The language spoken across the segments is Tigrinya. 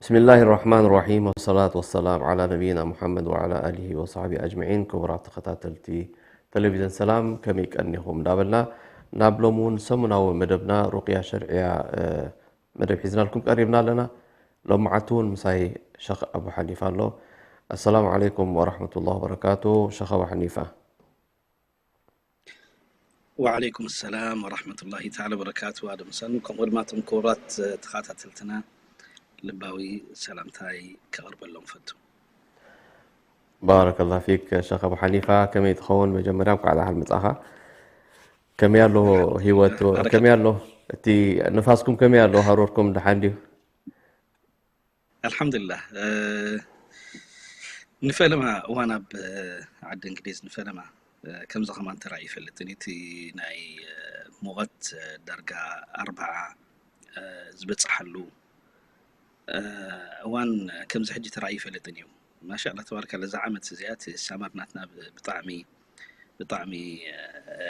ብስሚላሂ ራሕማን ራሒም፣ ወሰላቱ ወሰላም ዓላ ነቢይና ሙሓመድ ወዓላ ኣሊሂ ወሰሕቢሂ ኣጅመዒን። ክቡራት ተኸታተልቲ ቴሌቪዥን ሰላም፣ ከመይ ቀኒኹም እንዳበልና ናብ ሎሚ እውን ሰሙናዊ መደብና ሩቅያ ሸርዕያ፣ እ፣ መደብ ሒዝናልኩም ቀሪብና ኣለና። ሎሚ መዓልቲ እውን ምሳይ ሸኽ ኣቡ ሓኒፋ ኣሎ። ኣሰላሙ ዓለይኩም ወራሕመቱላሂ ወበረካቱ። ሸኽ ኣቡ ሓኒፋ። ወዓለይኩም ሰላም ወራሕመቱላሂ ተዓላ ወበረካቱ። ኣደም ሰኑ፣ ከምኡ ድማ እቶም ክቡራት ተኸታተልትና ልባዊ ሰላምታይ ከቕርበሎም ፈቱ። ባረከላ ፊክ ሸኽ ኣቡ ሓኒፋ፣ ከመይ ትኸውን? መጀመርያ እንኳዕ ደሓን መጻኻ። ከመይ ኣሎ ህይወት? ከመይ ኣሎ እቲ ንፋስኩም? ከመይ ኣሎ ሃሩርኩም? ደሓን ድዩ? ኣልሓምዱሊላህ። እ፣ ንፈለማ እዋን ኣብ፣ እ፣ ዓዲ እንግሊዝ ንፈለማ፣ እ፣ ከምዚ ከማን ተራእዩ ይፈልጥን እዩ። እቲ ናይ፣ እ፣ ሙቐት፣ እ፣ ዳርጋ ኣርብዓ፣ እ፣ ዝበጽሓሉ፣ እ፣ እዋን ከምዚ ሕጂ ተራእዩ ይፈልጥን እዩ። ማሻኣላህ ተባረካላ። እዛ ዓመት እዚኣ እቲ ሳመር ናትና ብ-፣ ብጣዕሚ፣ ብጣዕሚ፣ እ፣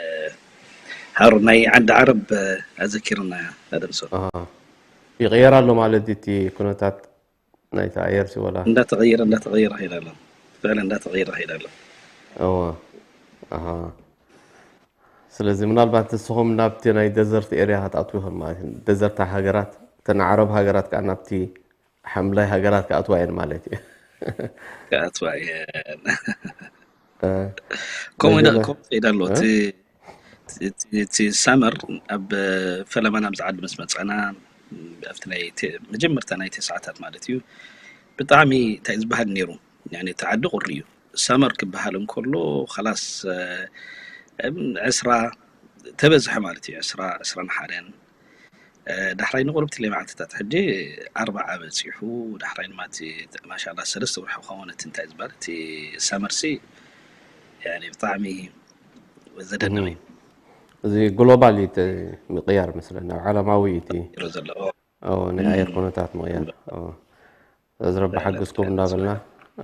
ሃሩር ናይ ዓዲ ዓረብ፣ እ፣ ኣዘኪርና ኣደምሶ። ኣሃ። ይቕየር ኣሎ ማለት እቲ ኩነታት ናይቲ ኣየር ሲ ወላ? እንዳተቐየረ፣ እንዳተቐየረ ኸይድ ኣሎ። ፍዕላ እንዳተቐየረ ኸይድ ኣሎ። እወ። ኣሃ። ስለዚ ምናልባት ንስኹም ናብቲ ናይ ደዘርት ኤርያ ክትኣትዉ ይኽእል ማለት እዩ። ደዘርት ሃገራት፣ እተን ዓረብ ሃገራት ከኣ ናብቲ ሓምላይ ሃገራት ክኣትዋ እየን ማለት እዩ። ክኣትዋ እየን። እ፣ ከምኡ ኢለ፣ መጀመ-፣ ከምኡ ኢለ ኣሎ። እ? እቲ፣ እቲ፣ እቲ ሳመር ኣብ ፈለማና ኣብዚ ዓዲ ምስ መጻና፣ ኣብቲ ናይ ተ-፣ መጀመርታ ናይ ተስዓታት ማለት እዩ፣ ብጣዕሚ እንታይ እዩ ዝበሃል ነይሩ፣ ያኒ እቲ ዓዲ ቁሪ እዩ። ሳመር ክበሃል እንከሎ፣ ኸላስ፣ እ፣ ዕስራ ተበዝሐ ማለት እዩ፣ ዕስራ፣ ዕስራን ሓደን። እ፣ ዳሕራይ ንቁሩብ እቲ ለይመዓልትታት ሕጂ ኣርብዓ በጺሑ፣ ዳሕራይ ድማ እቲ፣ ማሻኣላ፣ ሰለስተ ወርሒ ክኸውን እቲ እንታይ ዝበሃል፣ እቲ ሳመርሲ፣ ያኒ ብጣዕሚ ዘደንቕ እዩ። እህ። እዚ ግሎባል እዩ እቲ ምቕያር መስለኒ፣ ኣብ ዓለማዊ እዩ እቲ። ይሮ ዘሎ። ኦ፣ ናይ ኣየር እም። ኩነታት ምቕያር። ኦ። ስለዚ ረቢ ሓግዝኩም እንዳበልና።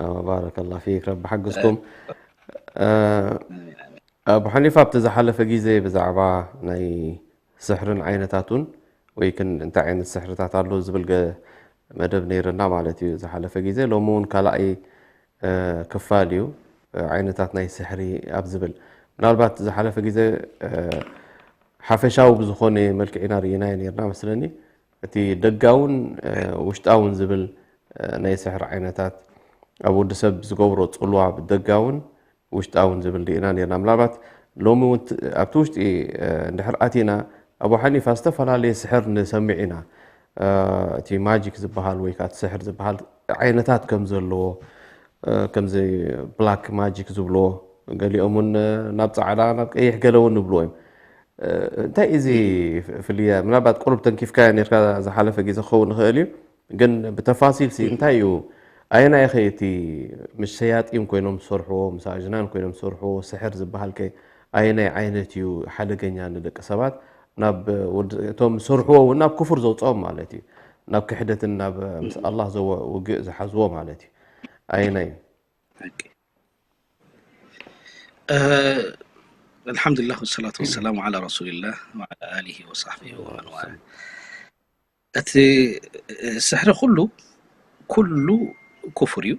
ኦ፣ ባረከላ ፊክ፣ ረቢ ሓግዝኩም። እ፣ ኣሜን፣ ኣሜን። ኣቡ ሓኒፋ፣ ኣብቲ ዝሓለፈ ግዜ ብዛዕባ ናይ ስሕርን ዓይነታቱን ወይ ክን እንታይ ዓይነት ስሕርታት ኣሎ ዝብል ገ-፣ መደብ ነይርና ማለት እዩ ዝሓለፈ ግዜ። ሎሚ እውን ካልኣይ፣ እ፣ ክፋል እዩ፣ እ፣ ዓይነታት ናይ ስሕሪ ኣብ ዝብል። ምናልባት ዝሓለፈ ግዜ፣ እ፣ ሓፈሻዊ ብዝኾነ መልክዕ ኢና ርኢናዮ ነይርና መስለኒ። እቲ ደጋውን፣ እ፣ ውሽጣውን ዝብል፣ እ፣ ናይ ስሕሪ ዓይነታት ኣብ ወዲ ሰብ ዝገብሮ ጽልዋ ደጋውን ውሽጣውን ዝብል ርኢና ነይርና። ምናልባት ሎሚ እውን ት-፣ ኣብቲ ውሽጢ፣ እ፣ እንድሕር ኣቲና ኣቡ ሓኒፋ ዝተፈላለየ ስሕር ንሰምዕ ኢና። እ፣ እቲ ማጂክ ዝበሃል ወይ ከዓ እቲ ስሕር ዝበሃል ዓይነታት ከም ዘለዎ፣ እ፣ ከምዚ ብላክ ማጂክ ዝብልዎ፣ ገሊኦም እውን፣ እ፣ ናብ ጻዕዳ፣ ናብ ቀይሕ ገለ እውን ንብልዎ እዮም። እ፣ እንታይ እዩ እዚ ፍ-፣ ፍልልያ? ምናልባት ቁሩብ ተንኪፍካዮ ነርካ ዝሓለፈ ግዜ ክኸውን ይኽእል እዩ። ግን ብተፋሲል ሲ እንታይ እዩ? ኣየናይ ኸ እቲ ምስ ሸያጢን ኮይኖም ዝሰርሕዎ፣ ምስ ኣጅናን ኮይኖም ዝሰርሕዎ ስሕር ዝበሃል ከ ኣየናይ ዓይነት እዩ ሓደገኛ ንደቂ ሰባት? ናብ ወድ-፣ እቶም ዝሰርሕዎ እውን ናብ ክፉር ዘውፅኦም ማለት እዩ። ናብ ክሕደትን ናብ ምስ ኣላህ ዘወ-፣ ውግእ ዝሓዝዎ ማለት እዩ። ኣየናይ እዩ? ሓቂ። እ፣ ኣልሓምዱሊላህ ወሰላቱ ወሰላሙ ዓላ ረሱሊላህ ወዓላ ኣሊሂ ወሳሕቢሂ ወመን ዋላ። እቲ፣ እ፣ ስሕሪ ኩሉ፣ ኩሉ ኩፉር እዩ።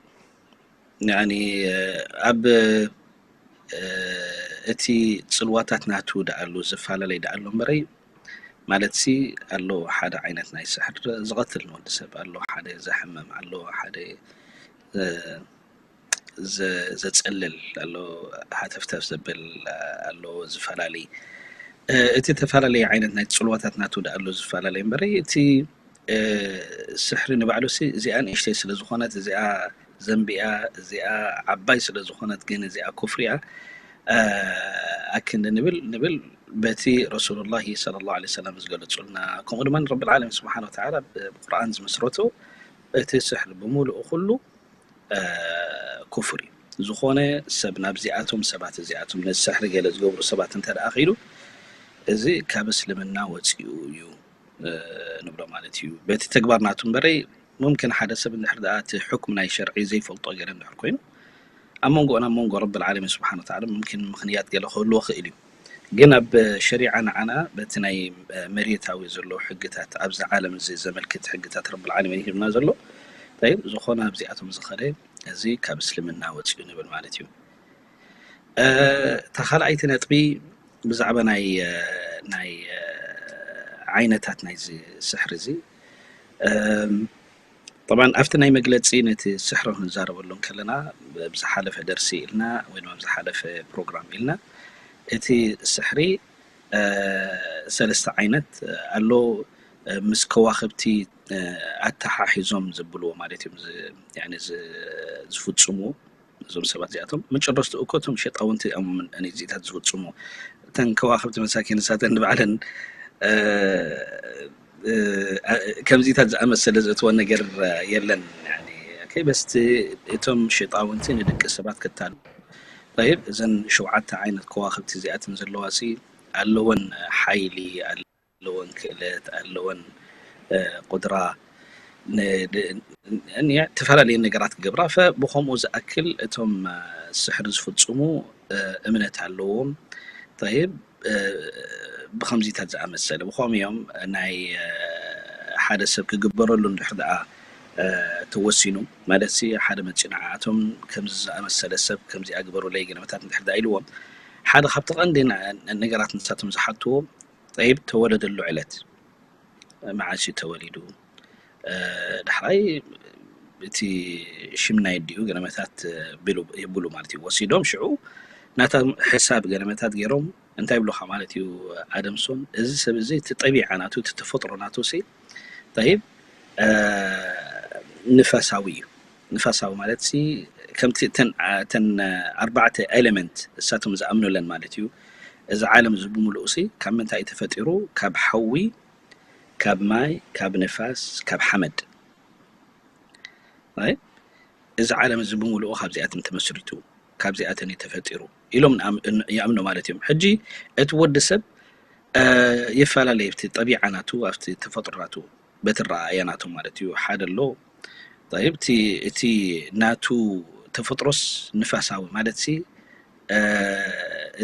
ያኒ፣ እ፣ ኣብ፣ እ፣ እቲ ጽልዋታት ናቱ ደኣሉ ዝፈላለይ ደኣሉ እምበረይ፣ ማለትሲ ኣሎ ሓደ ዓይነት ናይ ስሕር ዝቐትል ንወዲ ሰብ፣ ኣሎ ሓደ ዘሕምም፣ ኣሎ ሓደ፣ እ፣ ዘ-፣ ዘጸልል ኣሎ፣ ሃተፍተፍ ዘብል ኣሎ፣ ዝፈላለይ። እ፣ እቲ ተፈላለየ ዓይነት ናይ ጽልዋታት ናቱ ደኣሉ ዝፈላለይ እምበረይ፣ እቲ፣ እ፣ ስሕሪ ንባዕሉሲ እዚኣ ንእሽተይ ስለ ዝኾነት፣ እዚኣ ዘንቢያ እዚኣ ዓባይ ስለ ዝኾነት ግን እዚኣ ኩፍሪያ ኣክንዲ ንብል ንብል በቲ ረሱሉላሂ ሰለላሁ ዐለይሂ ወሰለም ዝገለጹልና፣ ከምኡ ድማ ረብል ዓለሚን ስብሓነ ወተዓላ ብቁርኣን ዝመስረቶ እቲ ስሕሪ ብምሉኡ ኩሉ ኩፍር እዩ። ዝኾነ ሰብ ናብዚኣቶም ሰባት እዚኣቶም ነዚ ስሕሪ ገለ ዝገብሩ ሰባት እንተ ደኣ ኸይዱ እዚ ካብ እስልምና ወፂኡ እዩ ንብሎ ማለት እዩ። በቲ ተግባር ናቱ እምበረይ ሙምክን ሓደ ሰብ እንድሕር ደኣ እቲ ሕኩም ናይ ሸርዒ ዘይፈልጦ ገለ እንድሕር ኮይኑ ኣብ መንጎኡን ኣብ መንጎ ረብል ዓለሚን ስብሓነ ወተዓላ ሙምኪን ምኽንያት ገለ ክህልዎ ክእል እዩ። ግን ኣብ ሸሪዓ ንዓና በቲ ናይ መሬታዊ ዘሎ ሕግታት ኣብዚ ዓለም እዚ ዘመልክት ሕግታት ረብል ዓለሚን ሂብና ዘሎ ጠይብ ዝኾነ ኣብዚኣቶም ዝኸደ እዚ ካብ እስልምና ወፂኡ ንብል ማለት እዩ። እታ ካልኣይቲ ነጥቢ ብዛዕባ ናይ ናይ ዓይነታት ናይዚ ስሕሪ እዚ ጠብዓን ኣብቲ ናይ መግለፂ ነቲ ስሕሪ ክንዛረበሉ እንከለና ብዝሓለፈ ደርሲ ኢልና ወይ ድማ ብዝሓለፈ ፕሮግራም ኢልና እቲ ስሕሪ ሰለስተ ዓይነት ኣሎ። ምስ ከዋኽብቲ ኣተሓሒዞም ዘብልዎ ማለት እዮም ዝፍፅሙ እዞም ሰባት እዚኣቶም መጨረስትኡ እኮ እቶም ሸጣውንቲ እዮም ነዚታት ዝፍፅሙ። እተን ከዋኽብቲ መሳኪን ንሳተን ንባዕለን ከምዚታት ዝኣመሰለ ዘእትወን ነገር የለን። ከይበስቲ እቶም ሸጣውንቲ ንደቂ ሰባት ክታሉ። ጠይብ እዘን ሸውዓተ ዓይነት ከዋኽብቲ እዚኣተን ዘለዋ ሲ ኣለወን ሓይሊ ኣለወን ክእለት ኣለወን ቁድራ ተፈላለየ ነገራት ክገብራ። ብኸምኡ ዝኣክል እቶም ስሕሪ ዝፍፅሙ እምነት ኣለዎም። ጠይብ ብኸምዚታት ዝኣመሰለ ብኸም እዮም ናይ ሓደ ሰብ ክግበረሉ እንድሕር ደኣ ተወሲኑ ማለት ሓደ መፂኡ ንዓኣቶም ከምዚ ዝኣመሰለ ሰብ ከምዚኣ ግበሩለይ ገለመታት እንድሕር ደኣ ኢልዎም ሓደ ካብቲ ቀንዲ ነገራት ንሳቶም ዝሓትዎ ጠይብ ተወለደሉ ዕለት መዓስ እዩ ተወሊዱ ዳሕራይ እቲ ሽም ናይ ኣዲኡ ገለመታት የብሉ ማለት እዩ። ወሲዶም ሽዑ ናቶም ሕሳብ ገለመታት ገይሮም እንታይ ይብሉኻ ማለት እዩ ኣደምሶም እዚ ሰብ እዚ እቲ ጠቢዓ ናቱ እቲ ተፈጥሮ ናቱ ሲ ጠይብ ንፋሳዊ እዩ። ንፋሳዊ ማለት ሲ ከምቲ እተን ኣርባዕተ ኤሌመንት እሳቶም ዝኣምኑለን ማለት እዩ። እዚ ዓለም እዚ ብምሉኡ ሲ ካብ ምንታይ እዩ ተፈጢሩ? ካብ ሓዊ፣ ካብ ማይ፣ ካብ ንፋስ፣ ካብ ሓመድ። እዚ ዓለም እዚ ብምሉኡ ካብዚኣተን ተመስሪቱ፣ ካብዚኣተን እዩ ተፈጢሩ ኢሎም ይኣምኑ ማለት እዮም። ሕጂ እቲ ወዲ ሰብ ይፈላለየ ኣብቲ ጠቢዓ ናቱ ኣብቲ ተፈጥሮ ናቱ በቲ ረኣያ ናቱ ማለት እዩ ሓደ ኣሎ። ጠይብ እቲ ናቱ ተፈጥሮስ ንፋሳዊ ማለት ሲ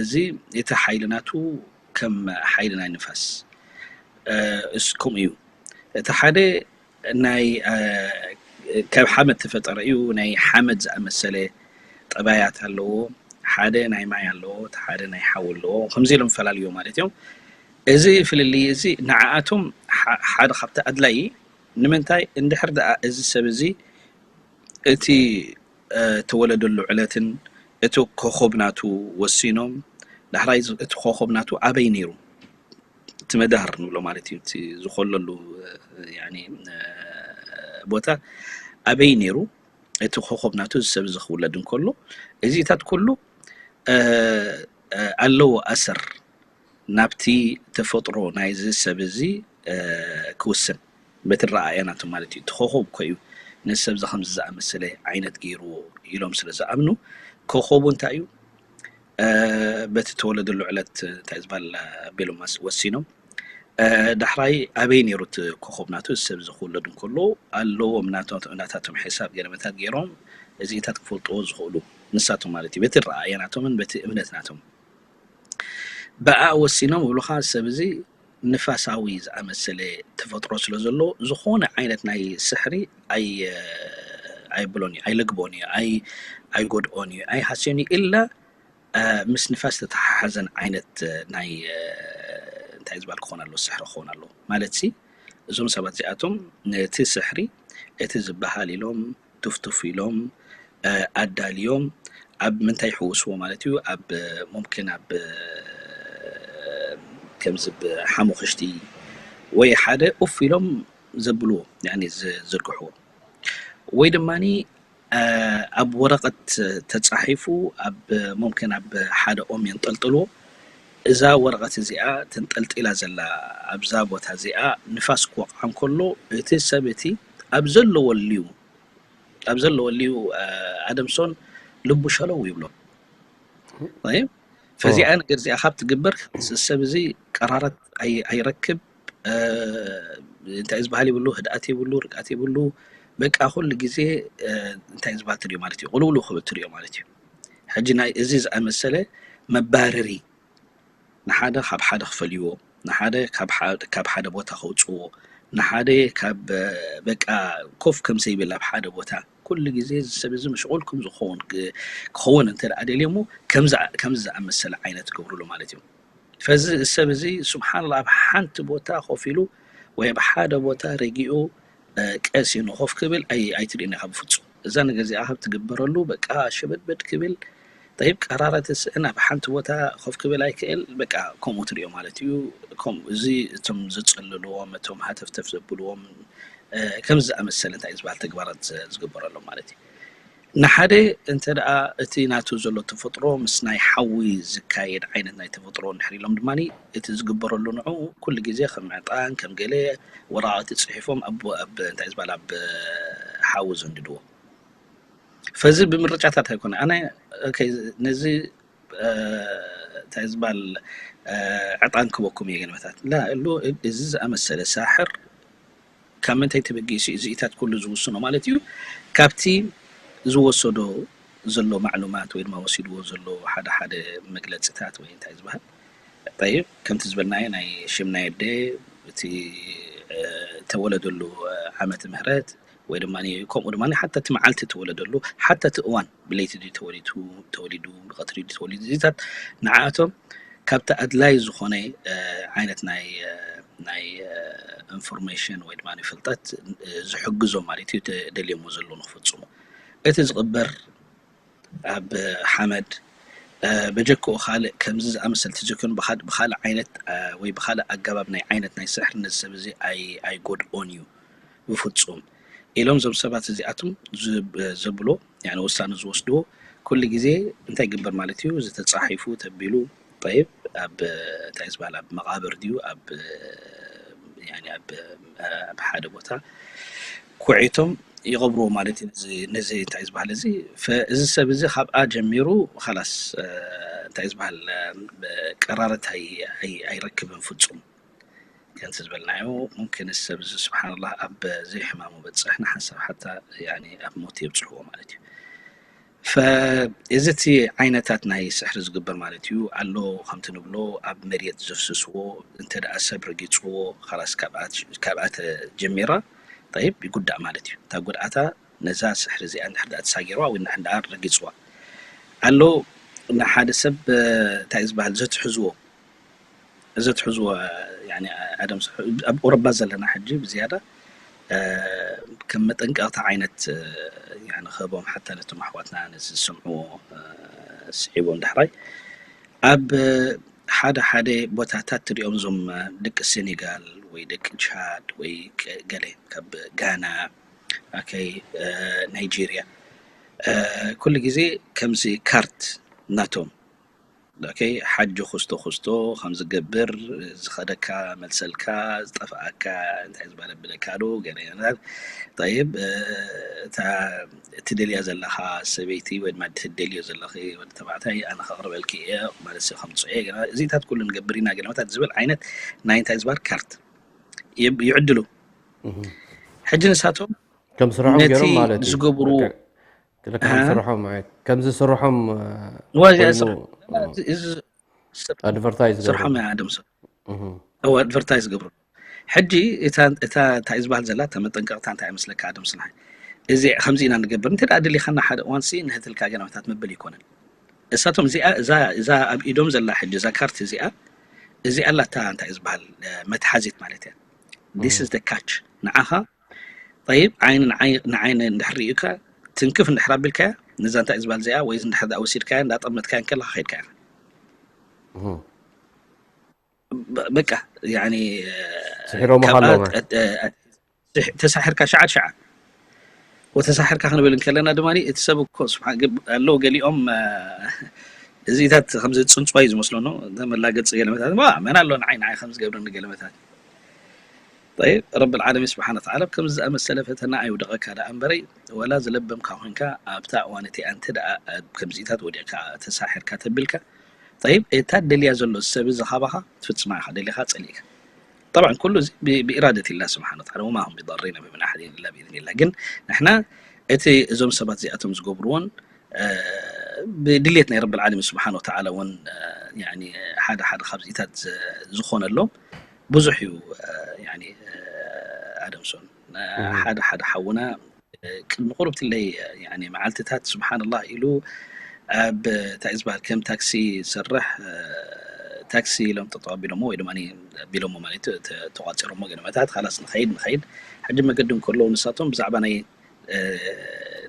እዚ እቲ ሓይሊ ናቱ ከም ሓይሊ ናይ ንፋስ እስ ከምኡ እዩ። እቲ ሓደ ናይ ካብ ሓመድ ተፈጠረ እዩ። ናይ ሓመድ ዝኣመሰለ ጠባያት ኣለዎ። ሓደ ናይ ማይ ኣለዎ፣ እቲ ሓደ ናይ ሓዊ ኣለዎ። ከምዚ ኢሎም ይፈላለዩ ማለት እዮም። እዚ ፍልልይ እዚ ንዓኣቶም ሓደ ካብቲ ኣድላይ ንምንታይ እንድሕር ደኣ እዚ ሰብ እዚ እቲ ተወለደሉ ዕለትን እቲ ኮኾብ ናቱ ወሲኖም ዳሕራይ እቲ ኮኾብ ናቱ ኣበይ ነይሩ እቲ መዳህር ንብሎ ማለት እዩ እቲ ዝኾለሉ ቦታ ኣበይ ነይሩ እቲ ኮኾብ ናቱ እዚ ሰብ እዚ ክውለድ እንከሎ እዚታት ኩሉ ኣለዎ ኣሰር ናብቲ ተፈጥሮ ናይዚ ሰብ እዚ ክውስን በቲ ረኣያ ናቱ ማለት እዩ። እቲ ኮኾብ እኮ እዩ ነዚ ሰብ እዚ ከምዚ ዝኣመሰለ ዓይነት ገይርዎ ኢሎም ስለ ዝኣምኑ ኮኾቡ እንታይ እዩ በቲ ተወለደሉ ዕለት እንታይ ዝበሃል ኣቢሎም ወሲኖም ዳሕራይ ኣበይ ነይሩ እቲ ኮኾብ ናቱ እዚ ሰብ እዚ ክውለድ እንከሎ ኣለዎም ናታቶም ሕሳብ ገለመታት ገይሮም እዚኢታት ክፈልጥዎ ዝኽእሉ ንሳቶም ማለት እዩ በቲ ረኣያ ናቶምን በቲ እምነት ናቶም ብኣ ወሲኖም ይብሉኻ ሰብ እዚ ንፋሳዊ ዝኣመሰለ ተፈጥሮ ስለ ዘሎ ዝኾነ ዓይነት ናይ ስሕሪ ኣይ ኣይብሎን እዩ ኣይለግቦን እዩ ኣይ ኣይጎድኦን እዩ ኣይሃስዮን እዩ ኢላ ምስ ንፋስ ዝተተሓሓዘን ዓይነት ናይ እንታይ ዝበሃል ክኾን ኣሎ ስሕሪ ክኾን ኣሎ ማለት ሲ እዞም ሰባት እዚኣቶም ነቲ ስሕሪ እቲ ዝበሃል ኢሎም ቱፍቱፍ ኢሎም ኣዳልዮም ኣብ ምንታይ ይሕውስዎ ማለት እዩ ኣብ ሙምክን ኣብ ከምዚ ብሓሙኽሽቲ ወይ ሓደ ኡፍ ኢሎም ዘብልዎ ዝዝርግሕዎ ወይ ድማ ኣብ ወረቐት ተጻሒፉ ኣብ ሙምኪን ኣብ ሓደ ኦም የንጠልጥልዎ። እዛ ወረቐት እዚኣ ተንጠልጢላ ዘላ ኣብዛ ቦታ እዚኣ ንፋስ ክወቕዓ እንከሎ እቲ ሰብ እቲ ኣብ ዘለወልዩ ኣብ ዘለወልዩ ኣደምሶን ልቡ ሸለው ይብሎ። ፈዚኣ ነገር እዚኣ ካብ ትግበር ሰብ እዚ ቀራረት ኣይረክብ፣ እንታይ ዝበሃል ይብሉ፣ ህድኣት ይብሉ፣ ርግኣት ይብሉ። በቃ ኩሉ ግዜ እንታይ ዝበሃል ትሪኦ ማለት እዩ፣ ቁልውሉ ክብል ትሪኦ ማለት እዩ። ሕጂ ናይ እዚ ዝኣመሰለ መባረሪ ንሓደ ካብ ሓደ ክፈልይዎ፣ ንሓደ ካብ ሓደ ቦታ ከውፅዎ፣ ንሓደ ካብ በቃ ኮፍ ከም ዘይብል ኣብ ሓደ ቦታ ኩሉ ግዜ እዚ ሰብ እዚ ምሽቁል ከም ዝኸውን ክኸውን እንተ ደኣ ደልዮ እሞ ከምዚ ዝኣመሰለ ዓይነት ትገብርሉ ማለት እዩ። ፈዚ ሰብ እዚ ስብሓንላ ኣብ ሓንቲ ቦታ ኮፍ ኢሉ ወይ ኣብ ሓደ ቦታ ረጊኡ ቀስ ኢሉ ኮፍ ክብል ኣይትርእን ኢኻ ብፍፁም። እዛ ነገር እዚኣ ካብ ትግበረሉ በቃ ሽብድብድ ክብል ጠይብ ቀራረት ስእን ኣብ ሓንቲ ቦታ ኮፍ ክብል ኣይክእል በቃ ከምኡ ትሪኦ ማለት እዩ። ከምኡ እዚ እቶም ዝፅልልዎም እቶም ሃተፍተፍ ዘብልዎም ከምዚ ዝኣመሰለ እንታይ ዝበሃል ተግባራት ዝግበረሎም ማለት እዩ። ንሓደ እንተ ደኣ እቲ ናቱ ዘሎ ተፈጥሮ ምስ ናይ ሓዊ ዝካየድ ዓይነት ናይ ተፈጥሮ እንድሕር ኢሎም ድማ እቲ ዝግበረሉ ንዕኡ ኩሉ ግዜ ከም ዕጣን ከም ገለ ወረቓቕቲ ፅሒፎም ኣብ እንታይ ዝበሃል ኣብ ሓዊ ዘንድድዎ። ፈዚ ብምርጫታት ኣይኮነ ኣነ ነዚ እንታይ ዝበሃል ዕጣን ክበኩም እየ ገለመታት ላ እሉ እዚ ዝኣመሰለ ሳሕር ካብ ምንታይ ተበጊሱ እዩ እዚኢታት ኩሉ ዝውስኖ ማለት እዩ። ካብቲ ዝወሰዶ ዘሎ ማዕሉማት ወይ ድማ ወሲድዎ ዘሎ ሓደ ሓደ መግለፅታት ወይ እንታይ ዝበሃል ጠይብ ከምቲ ዝበልናዮ ናይ ሽም ናይ ኣደ እቲ ተወለደሉ ዓመተ ምህረት ወይ ድማ ከምኡ ድማ ሓታ እቲ መዓልቲ ተወለደሉ ሓታ እቲ እዋን ብለይቲ ድዩ ተወሊቱ ተወሊዱ ብቐትሪ ድዩ ተወሊዱ እዚታት ንዓኣቶም ካብቲ ኣድላይ ዝኾነ ዓይነት ናይ ናይ ኢንፎርሜሽን ወይ ድማ ፍልጠት ዝሕግዞም ማለት እዩ ደልዮሞ ዘለዉ ንክፍፅሙ እቲ ዝቕበር ኣብ ሓመድ በጀክኡ ካልእ ከምዚ ዝኣመሰል ተዘኪሩ ብካልእ ዓይነት ወይ ብካልእ ኣገባብ ናይ ዓይነት ናይ ስሕር ነዚ ሰብ እዚ ኣይጎድኦን እዩ ብፍፁም ኢሎም እዞም ሰባት እዚኣቶም ዘብሎ ውሳነ ዝወስድዎ ኩሉ ግዜ እንታይ ይግበር ማለት እዩ ዝተፃሒፉ ተቢሉ ጠይብ ኣብ እንታይ ዝበሃል ኣብ መቃብር ድዩ ኣብ ኣብ ሓደ ቦታ ኩዒቶም ይቐብርዎ ማለት እዩ። ነዚ እንታይ ዝበሃል እዚ እዚ ሰብ እዚ ካብኣ ጀሚሩ ላስ እንታይ ዝበሃል ቀራረት ኣይረክብን ፍፁም ከምቲ ዝበልናዮ ሙምኪን እዚ ሰብ እዚ ስብሓንላ ኣብ ዘይሕማሙ በፅሕ ንሓንሳብ ሓታ ኣብ ሞት የብፅሕዎ ማለት እዩ። እዚ እቲ ዓይነታት ናይ ስሕሪ ዝግበር ማለት እዩ ኣሎ ከምቲ ንብሎ ኣብ መሬት ዘፍስስዎ እንተ ደኣ ሰብ ረጊፅዎ ላስ ካብኣ ተጀሚራ ጠይብ ይጉዳእ ማለት እዩ። እታ ጉድኣታ ነዛ ስሕሪ እዚኣ እንድሕር ደኣ ተሳጊርዋ ወይ እንድሕር ደኣ ረጊፅዋ ኣሎ ንሓደ ሰብ እንታይ ዝበሃል ዘትሕዝዎ ዘትሕዝዎ ኣደም ኣብ ኦሮባ ዘለና ሕጂ ብዝያዳ ከም መጠንቀቕታ ዓይነት ክህቦም ሓታ ነቶም ኣሕዋትና ነዚ ዝሰምዕዎ ስዒቦም ዳሕራይ ኣብ ሓደ ሓደ ቦታታት ትሪኦም እዞም ደቂ ሴኔጋል ወይ ደቂ ቻድ ወይ ገለ ካብ ጋና ናይጄርያ ኩሉ ግዜ ከምዚ ካርት ናቶም ሓጂ ኩስቶ ኩስቶ ከም ዝገብር ዝኸደካ መልሰልካ ዝጠፍኣካ እንታይ ዝበለ ብለካ ዶ ገለ ይሆናል። ጠይብ እታ ትደልያ ዘለኻ ሰበይቲ ወይ ድማ ትደልዮ ዘለኺ ወዲ ተባዕታይ ኣነ ከቕርበልኪ እየ ማለት ሲ ከምፅኦ እየ ግና እዚታት ኩሉ ንገብር ኢና ገለመታት ዝብል ዓይነት ናይ እንታይ ዝበሃል ካርት ይዕድሉ። ሕጂ ንሳቶም ከም ስርሖም ነቲ ገይሮም ማለት እዩ። ዝገብሩ በቃ፣ ልክዕ ከም ስርሖም ማለት ከምዚ ስርሖም እ፣ እዋ እዚኣ ኮይኑ፣ ስራሕ እ፣ እዚ ስር- ኣድቨርታይዝ ገይሮም። ስርሖም እያ ኣደምሶ እህ። እዋ ኣድቨርታይዝ ገብሩ። ሕጂ እታ እታ እንታይ ዝበሃል ዘላ እታ መጠንቀቕታ እንታይ ይመስለካ ኣደምሶ ንሓይ እዚ ከምዚ ኢና ንገብር እንተ ደኣ ደሊኻና ሓደ እዋን ሲ ንህትልካ ገናታት መበል ይኮነን። እሳቶም እዚኣ እዛ እዛ ኣብ ኢዶም ዘላ ሕጂ እዛ ካርት እዚኣ እዚኣ ኣላታ እንታይ ዝበሃል እ፣ መትሓዚት ማለት እያ። This is the catch ንዓኻ ጠይብ ዓይኒ ንዓይ- ንዓይኒ እንድሕር ሪእካ ትንክፍ እንድሕር ኣቢልካያ ነዛ እንታይ ዝበሃል እዚኣ ወይ እንድሕር ደኣ ወሲድካያ እንዳጠመትካያ ከለካ ከይድካ ኢኻ እህ። በ- በቃ ያኒ ስሒሮም ካብኣ ኣለዉ ማለት። ቀ- እ- ስሕ- ተሳሒርካ ሸዓት ሸዓ ወተሳሕርካ ክንብል እንከለና ድማ እቲ ሰብ እኮ ስብሓ ኣለዉ ገሊኦም እዚታት ከምዚ ፅንፅዋይ ዝመስለኖ መላገፂ ገለመታት መን ኣሎ ንዓይ ንዓይ ከምዚ ገብረኒ ገለመታት። طيب رب العالمين سبحانه وتعالى ከምዚ ዝኣመሰለ ፈተና ኣይውደቐካ ደኣ እምበረይ ወላ ዝለበምካ ኮንካ ኣብታ እዋን እቲኣ እንተ ደኣ ኣብ ከምዚታት ወዲቕካ ተሳሒርካ ተቢልካ طيب እታ ደልያ ዘሎ ሰብ እዚ ካባኻ ትፍፅማ ኢኻ ደሊኻ ፀሊእካ طبعا ኩሉ እዚ ብኢራደት ኢላ ስብሓን ወተዓላ ወማ ሁም ቢዳሪነ ብምን ኣሓድን ኢላ ብኢዝን ኢላ ግን ንሕና እቲ እዞም ሰባት እዚኣቶም ዝገብርዎን ብድልየት ናይ ረብል ዓለሚን ስብሓን ወተዓላ እውን ሓደ ሓደ ካብዚታት ዝኾነሎም ብዙሕ እዩ ኣደምሶን ሓደ ሓደ ሓውና ቅድሚ ቁሩብትለይ መዓልትታት ስብሓንላህ ኢሉ ኣብ እንታይ ዝበሃል ከም ታክሲ ዝሰርሕ ታክሲ ኢሎም ጠጠው ኣቢሎሞ ወይ ድማ ኣቢሎሞ ማለት ተቋፂሮሞ ገለመታት ካላስ ንኸይድ ንኸይድ ሕጂ መገዲ እንከለዉ ንሳቶም ብዛዕባ ናይ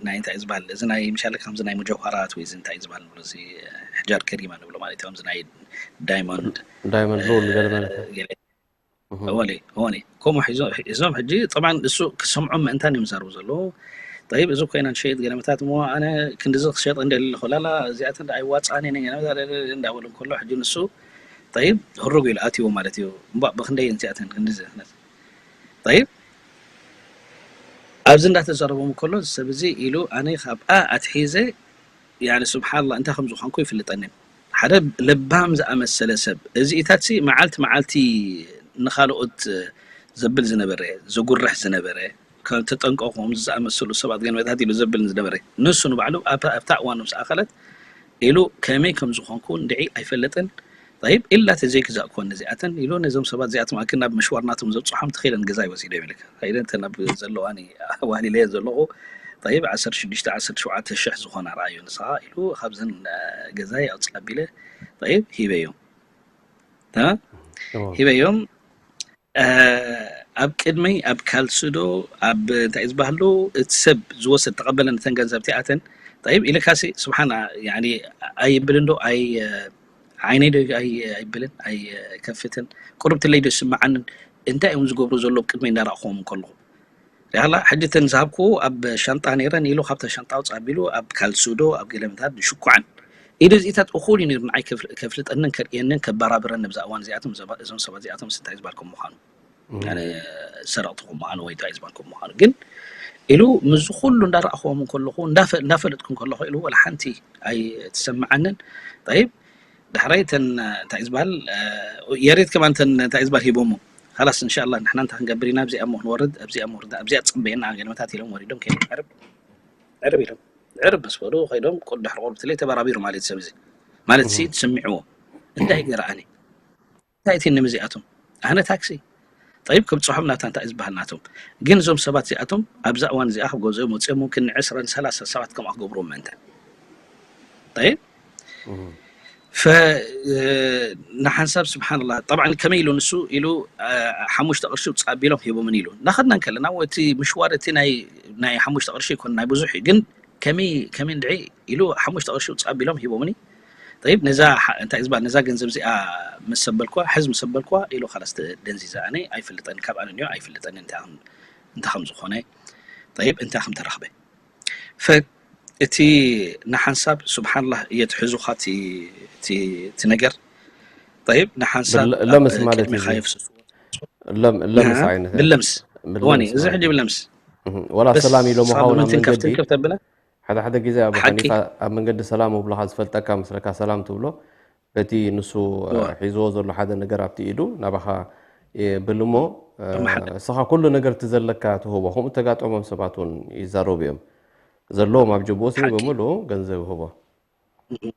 ናይ እንታይ ዝበሃል እዚ ናይ ምሻለ ከምዚ ናይ ሙጀውሃራት ወይ እዚ እንታይ ዝበሃል ንብሎ እዚ ሕጃር ከሪማ ንብሎ ማለት እዮም ናይ ዳይሞንድ ዳይሞንድ ሎል ገለ ማለት ወሊ ወሊ ከምኡ ሒዞም ሕጂ طبعا እሱ ክሰምዖም ምእንታን እዮም ዝዛረቡ ዘለዉ طيب እዚ ኮይና ንሸይጥ ገለመታት እሞ ኣነ ክንድዚ ክሸጥ እንደሊ ኣለኹ ላላ እዚኣተን ኣይዋፅኣን እየ ገለመታት እንዳበሉ እንከሎ ሕጂ ንሱ طيب ህሩግ ኢሉ ኣትይዎ ማለት እዩ እምባ ብክንደይ እዚኣተን ክንድዚ طيب ኣብዚ እንዳተዛረቦም ከሎ ሰብ እዚ ኢሉ ኣነ ካብኣ ኣትሒዘ ያኒ ስብሓንላ እንታይ ከም ዝኾንኩ ይፍልጠኒ ሓደ ለባም ዝኣመሰለ ሰብ እዚኢታትሲ መዓልቲ መዓልቲ ንኻልኦት ዘብል ዝነበረ ዘጉርሕ ዝነበረ ተጠንቀቑ ከምዚ ዝኣመሰሉ ሰባት ገንበታት ኢሉ ዘብል ዝነበረ ንሱ ንባዕሉ ኣብታ እዋን ምስ ኣኸለት ኢሉ ከመይ ከም ዝኾንኩ እንድዒ ኣይፈልጥን طيب ኢላ ተዘይግዛእኩወን ነዚኣተን ኢሉ ነዞም ሰባት እዚኣቶም ኣክን ናብ ምሽዋር ናቶም ዘብፅሖም ተኺለን ገዛይ ወሲዶ ይብልካ ከይደን ተን ኣብ ዘለዋኒ ኣዋሊለየ ዘለኹ طيب ዓሰርተ ሽዱሽተ ዓሰርተ ሸውዓተ ሽሕ ዝኾና ረኣዩ ንስኻ ኢሉ ካብዘን ገዛይ ኣውፅእ ኣቢለ طيب ሂበዮም ሂበዮም ኣብ ቅድመይ ኣብ ካልስዶ ኣብ እንታይ ዝበሃሉ እቲ ሰብ ዝወሰድ ተቐበለ ነተን ገንዘብ እቲኣተን طيب ኢልካሲ ስብሓና ኣይብል እንዶ ኣይ ዓይነይ ዶ ኣይብልን ኣይከፍትን ቁርብትለይ ዶ ይስምዓንን እንታይ እዮም ዝገብሩ ዘሎ ቅድመይ እንዳረእኹዎም ከለኹ ሪኣላ ሕጂ እተን ዝሃብኩ ኣብ ሻንጣ ነይረን ኢሉ ካብታ ሻንጣ ውፅእ ኣቢሉ ኣብ ካልስዶ ኣብ ገለመታት ሽኩዓን ኢዱ እዚኢታት እኹል እዩ ነይሩ ንዓይ ከፍልጠንን ከርእየንን ከባራብረን ነብዛ እዋን እዚኣቶም እዞም ሰባት እዚኣቶም እንታይ ዝበልኩም ምዃኑ ሰረቕቲ ከም ምዃኑ ወይ እንታይ ዝበልኩም ምዃኑ ግን ኢሉ ምዚ ኩሉ እንዳረእኹዎም ከለኹ እንዳፈለጥኩም ከለኹ ኢሉ ወላ ሓንቲ ኣይትሰምዓንን طيب ዳሕራይ እተን እንታይ ዝበሃል የሬት ከማን እተን እንታይ ዝበሃል ሂቦሞ خلاص إن شاء الله ንሕና እንታይ ክንገብር ኢና ኣብዚኣ እሞ ክንወርድ ኣብዚኣ እሞ ክንወርድ ኣብዚኣ ትፅበየና ገለመታት ኢሎም ወሪዶም ከይዶም ዕርብ ዕርብ ኢሎም ዕርብ ምስ በሉ ከይዶም ድሕሪ ቁርብትለይ ተበራቢሩ ማለት ሰብ እዚ ማለት ሲ ትስምዕዎ እንታይ ገርኣኒ እንታይ እቲ ንምዚኣቶም ኣነ ታክሲ طيب ክብፅሖም ናታ እንታይ ዝበሃል ናቶም ግን እዞም ሰባት እዚኣቶም ኣብዛ እዋን እዚኣ ካብ ገዝኦም ወፂኦም ممكن ንዕስራን ሰላሳ ሰባት ከምኣ ክገብርዎም ምእንተ طيب ንሓንሳብ ስብሓንላ طبعا ከመይ ኢሉ ንሱ ኢሉ ሓሙሽተ ቅርሺ ውፅእ ኣቢሎም ሂቦምን ኢሉ እናኸድና እንከለና እቲ ምሽዋር እቲ ናይ ሓሙሽተ ቅርሺ ይኮን ናይ ብዙሕ እዩ ግን ከመይ ከመይ እንድዒ ኢሉ ሓሙሽተ ቅርሺ ውፅእ ኣቢሎም ሂቦምኒ طيب ነዛ እንታይ ዝበሃል ነዛ ገንዘብ እዚኣ ምስ ሰበልኩዋ ሕዝ ምስ ሰበልኩዋ ኢሉ ካላስ ደንዚዛ ኣነ ኣይፈልጠን ካብ ኣነ ኒዮ ኣይፈልጠን እንታይ ከም ዝኾነ طيب እንታይ ከም ተረኽበ እቲ ንሓንሳብ ስብሓንላህ እየትሕዙኻ እቲ ነገር طيب ንሓንሳብ ለምስ ማለት ቅድሚኻ የፍስሱ ለምስ ዓይነት ብለምስ ወኒ እዚ ሕጂ ብለምስ ወላ ሰላም ኢሎም ኸውን ኣብ ምንትን ከፍትን መንገዲ ከብተብለ ሓደ ሓደ ግዜ ኣብ ሓቂ። ሓኒፋ ኣብ መንገዲ ሰላም ውብልኻ ዝፈልጠካ ምስለካ ሰላም ትብሎ በቲ ንሱ እወ። ሒዝዎ ዘሎ ሓደ ነገር ኣብቲ ኢዱ ናባኻ ይብል እሞ ብማሓዳ። እስኻ ኩሉ ነገር እቲ ዘለካ ትህቦ ከምኡ ተጋጠሞም ሰባት እውን ይዛረቡ እዮም ዘለዎም ኣብ ጅብኡ ሲ ሓቂ። ብምሉ ገንዘብ ይህቦ እህ፣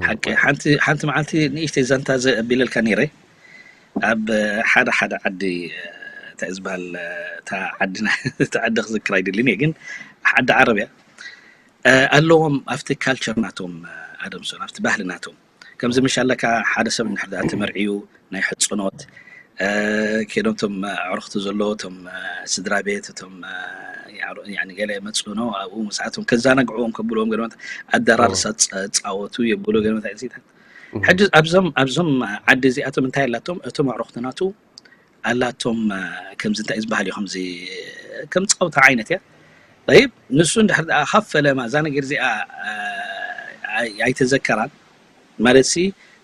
ሓቂ ሓንቲ ሓንቲ መዓልቲ ንእሽተይ ዛንታ ዘቢለልካ ነይረ ኣብ ሓደ ሓደ ዓዲ እንታይ ዝበሃል እታ ዓድና እታ ዓዲ ክዝክር ኣይደልን እየ ግን ዓዲ ዓረብ እያ ኣለዎም ኣብቲ ካልቸር ናቶም ኣደምሶን ኣብቲ ባህሊ ናቶም ከምዚ ምሽ ኣለካ ሓደ ሰብ እንድሕር ደኣ ተመርዕዩ ናይ ሕፅኖት ከይዶም እቶም ኣዕሩኽቲ ዘሎ እቶም ስድራ ቤት እቶም ገለ መፅኖ ኣብኡ ምስኣቶም ከዘናግዕዎም ከብልዎም ገለመት ኣደራርሳ ፃወቱ የብሉ ገለመት ኣይፅታት ሕጂ ኣብዞም ኣብዞም ዓዲ እዚኣቶም እንታይ ኣላቶም እቶም ኣዕሩኽቲ ናቱ ኣላቶም ከምዚ እንታይ ዝበሃል እዩ ከምዚ ከም ፃውታ ዓይነት እያ ጠይብ፣ ንሱ እንድሕር ደኣ ካብ ፈለማ እዛ ነገር እዚኣ ኣይተዘከራን ማለት ሲ፣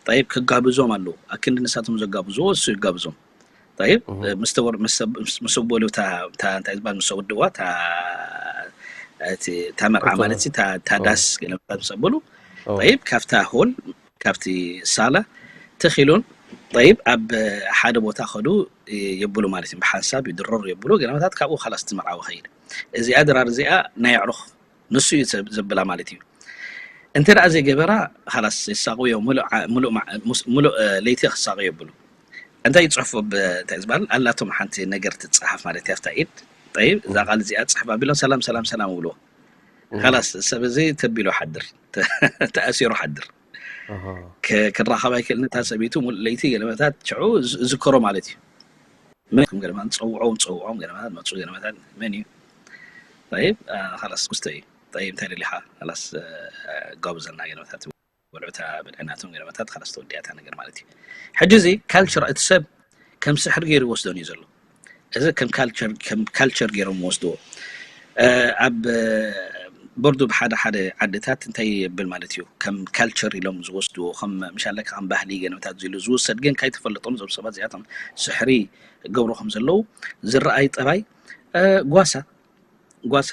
ጠይብ፣ ክጋብዞም ኣለዉ። ኣክንዲ ንሳቶም ዘጋብዝዎ እሱ ይጋብዞም። ጠይብ፣ ምስ በሉ እንታይ ዝበሃል፣ ምስ ኣወድእዋ እታ መርዓ ማለት ሲ፣ እታ ዳስ ገለመታት ምስ ኣበሉ፣ ጠይብ፣ ካብታ ሆል፣ ካብቲ ሳላ ተኺሉን፣ ጠይብ፣ ኣብ ሓደ ቦታ ከዱ የብሉ ማለት እዩ። ብሓንሳብ ይድረሩ የብሉ ገለመታት፣ ካብኡ ካላስ እቲ መርዓዊ ኸይድ። እዚኣ ድራር እዚኣ ናይ ኣዕሩኽ ንሱ እዩ ዘብላ ማለት እዩ። እንተ ደኣ ዘይገበራ፣ ኻላስ ይሳቕዩ፣ ሙሉእ ለይቲ ክሳቕዩ የብሉ። እንታይ ይፅሕፉ እንታይ ዝበሃል ኣላቶም፣ ሓንቲ ነገር ትፀሓፍ ማለት እያ ኣብታ ኢድ። ጠይብ፣ እዛ ቃል እዚኣ ፅሕፍ ኣቢሎም ሰላም ሰላም ሰላም ይብልዎ። ኻላስ ሰብ እዚ ተቢሉ ሓድር፣ ተኣሲሩ ሓድር። ክራኸብ ኣይክእልን። እታ ሰበይቱ ሙሉእ ለይቲ ገለመታት ሽዑ ዝዝከሮ ማለት እዩ። መን ኢኹም ገለመታት፣ ፀውዖም፣ ፀውዖም ገለመታት መፁ፣ ገለመታት መን እዩ? ጠይብ፣ ኻላስ ክስተ እዩ። ጠይብ፣ እንታይ ደሊኻ? ኻላስ ጋብዘና ገለመታት፣ ወልዑታ ብልዕናቶም ገለመታት፣ ኻላስ ተወዲኣታ ነገር ማለት እዩ። ሕጂ እዚ ካልቸር፣ እቲ ሰብ ከም ስሕሪ ገይሩ ይወስዶን እዩ ዘሎ። እዚ ከም ካልቸር፣ ከም ካልቸር ገይሮም ወስድዎ። ኣብ ቦርዱ ብሓደ ሓደ ዓድታት እንታይ የብል ማለት እዩ፣ ከም ካልቸር ኢሎም ዝወስድዎ፣ ከም ምሻለካ ከም ባህሊ ገለመታት ዝሉ ዝውሰድ፣ ግን ካይተፈለጦም እዞም ሰባት እዚኣቶም ስሕሪ ገብሩ ከም ዘለዉ ዝረኣይ ጠባይ፣ ጓሳ፣ ጓሳ፣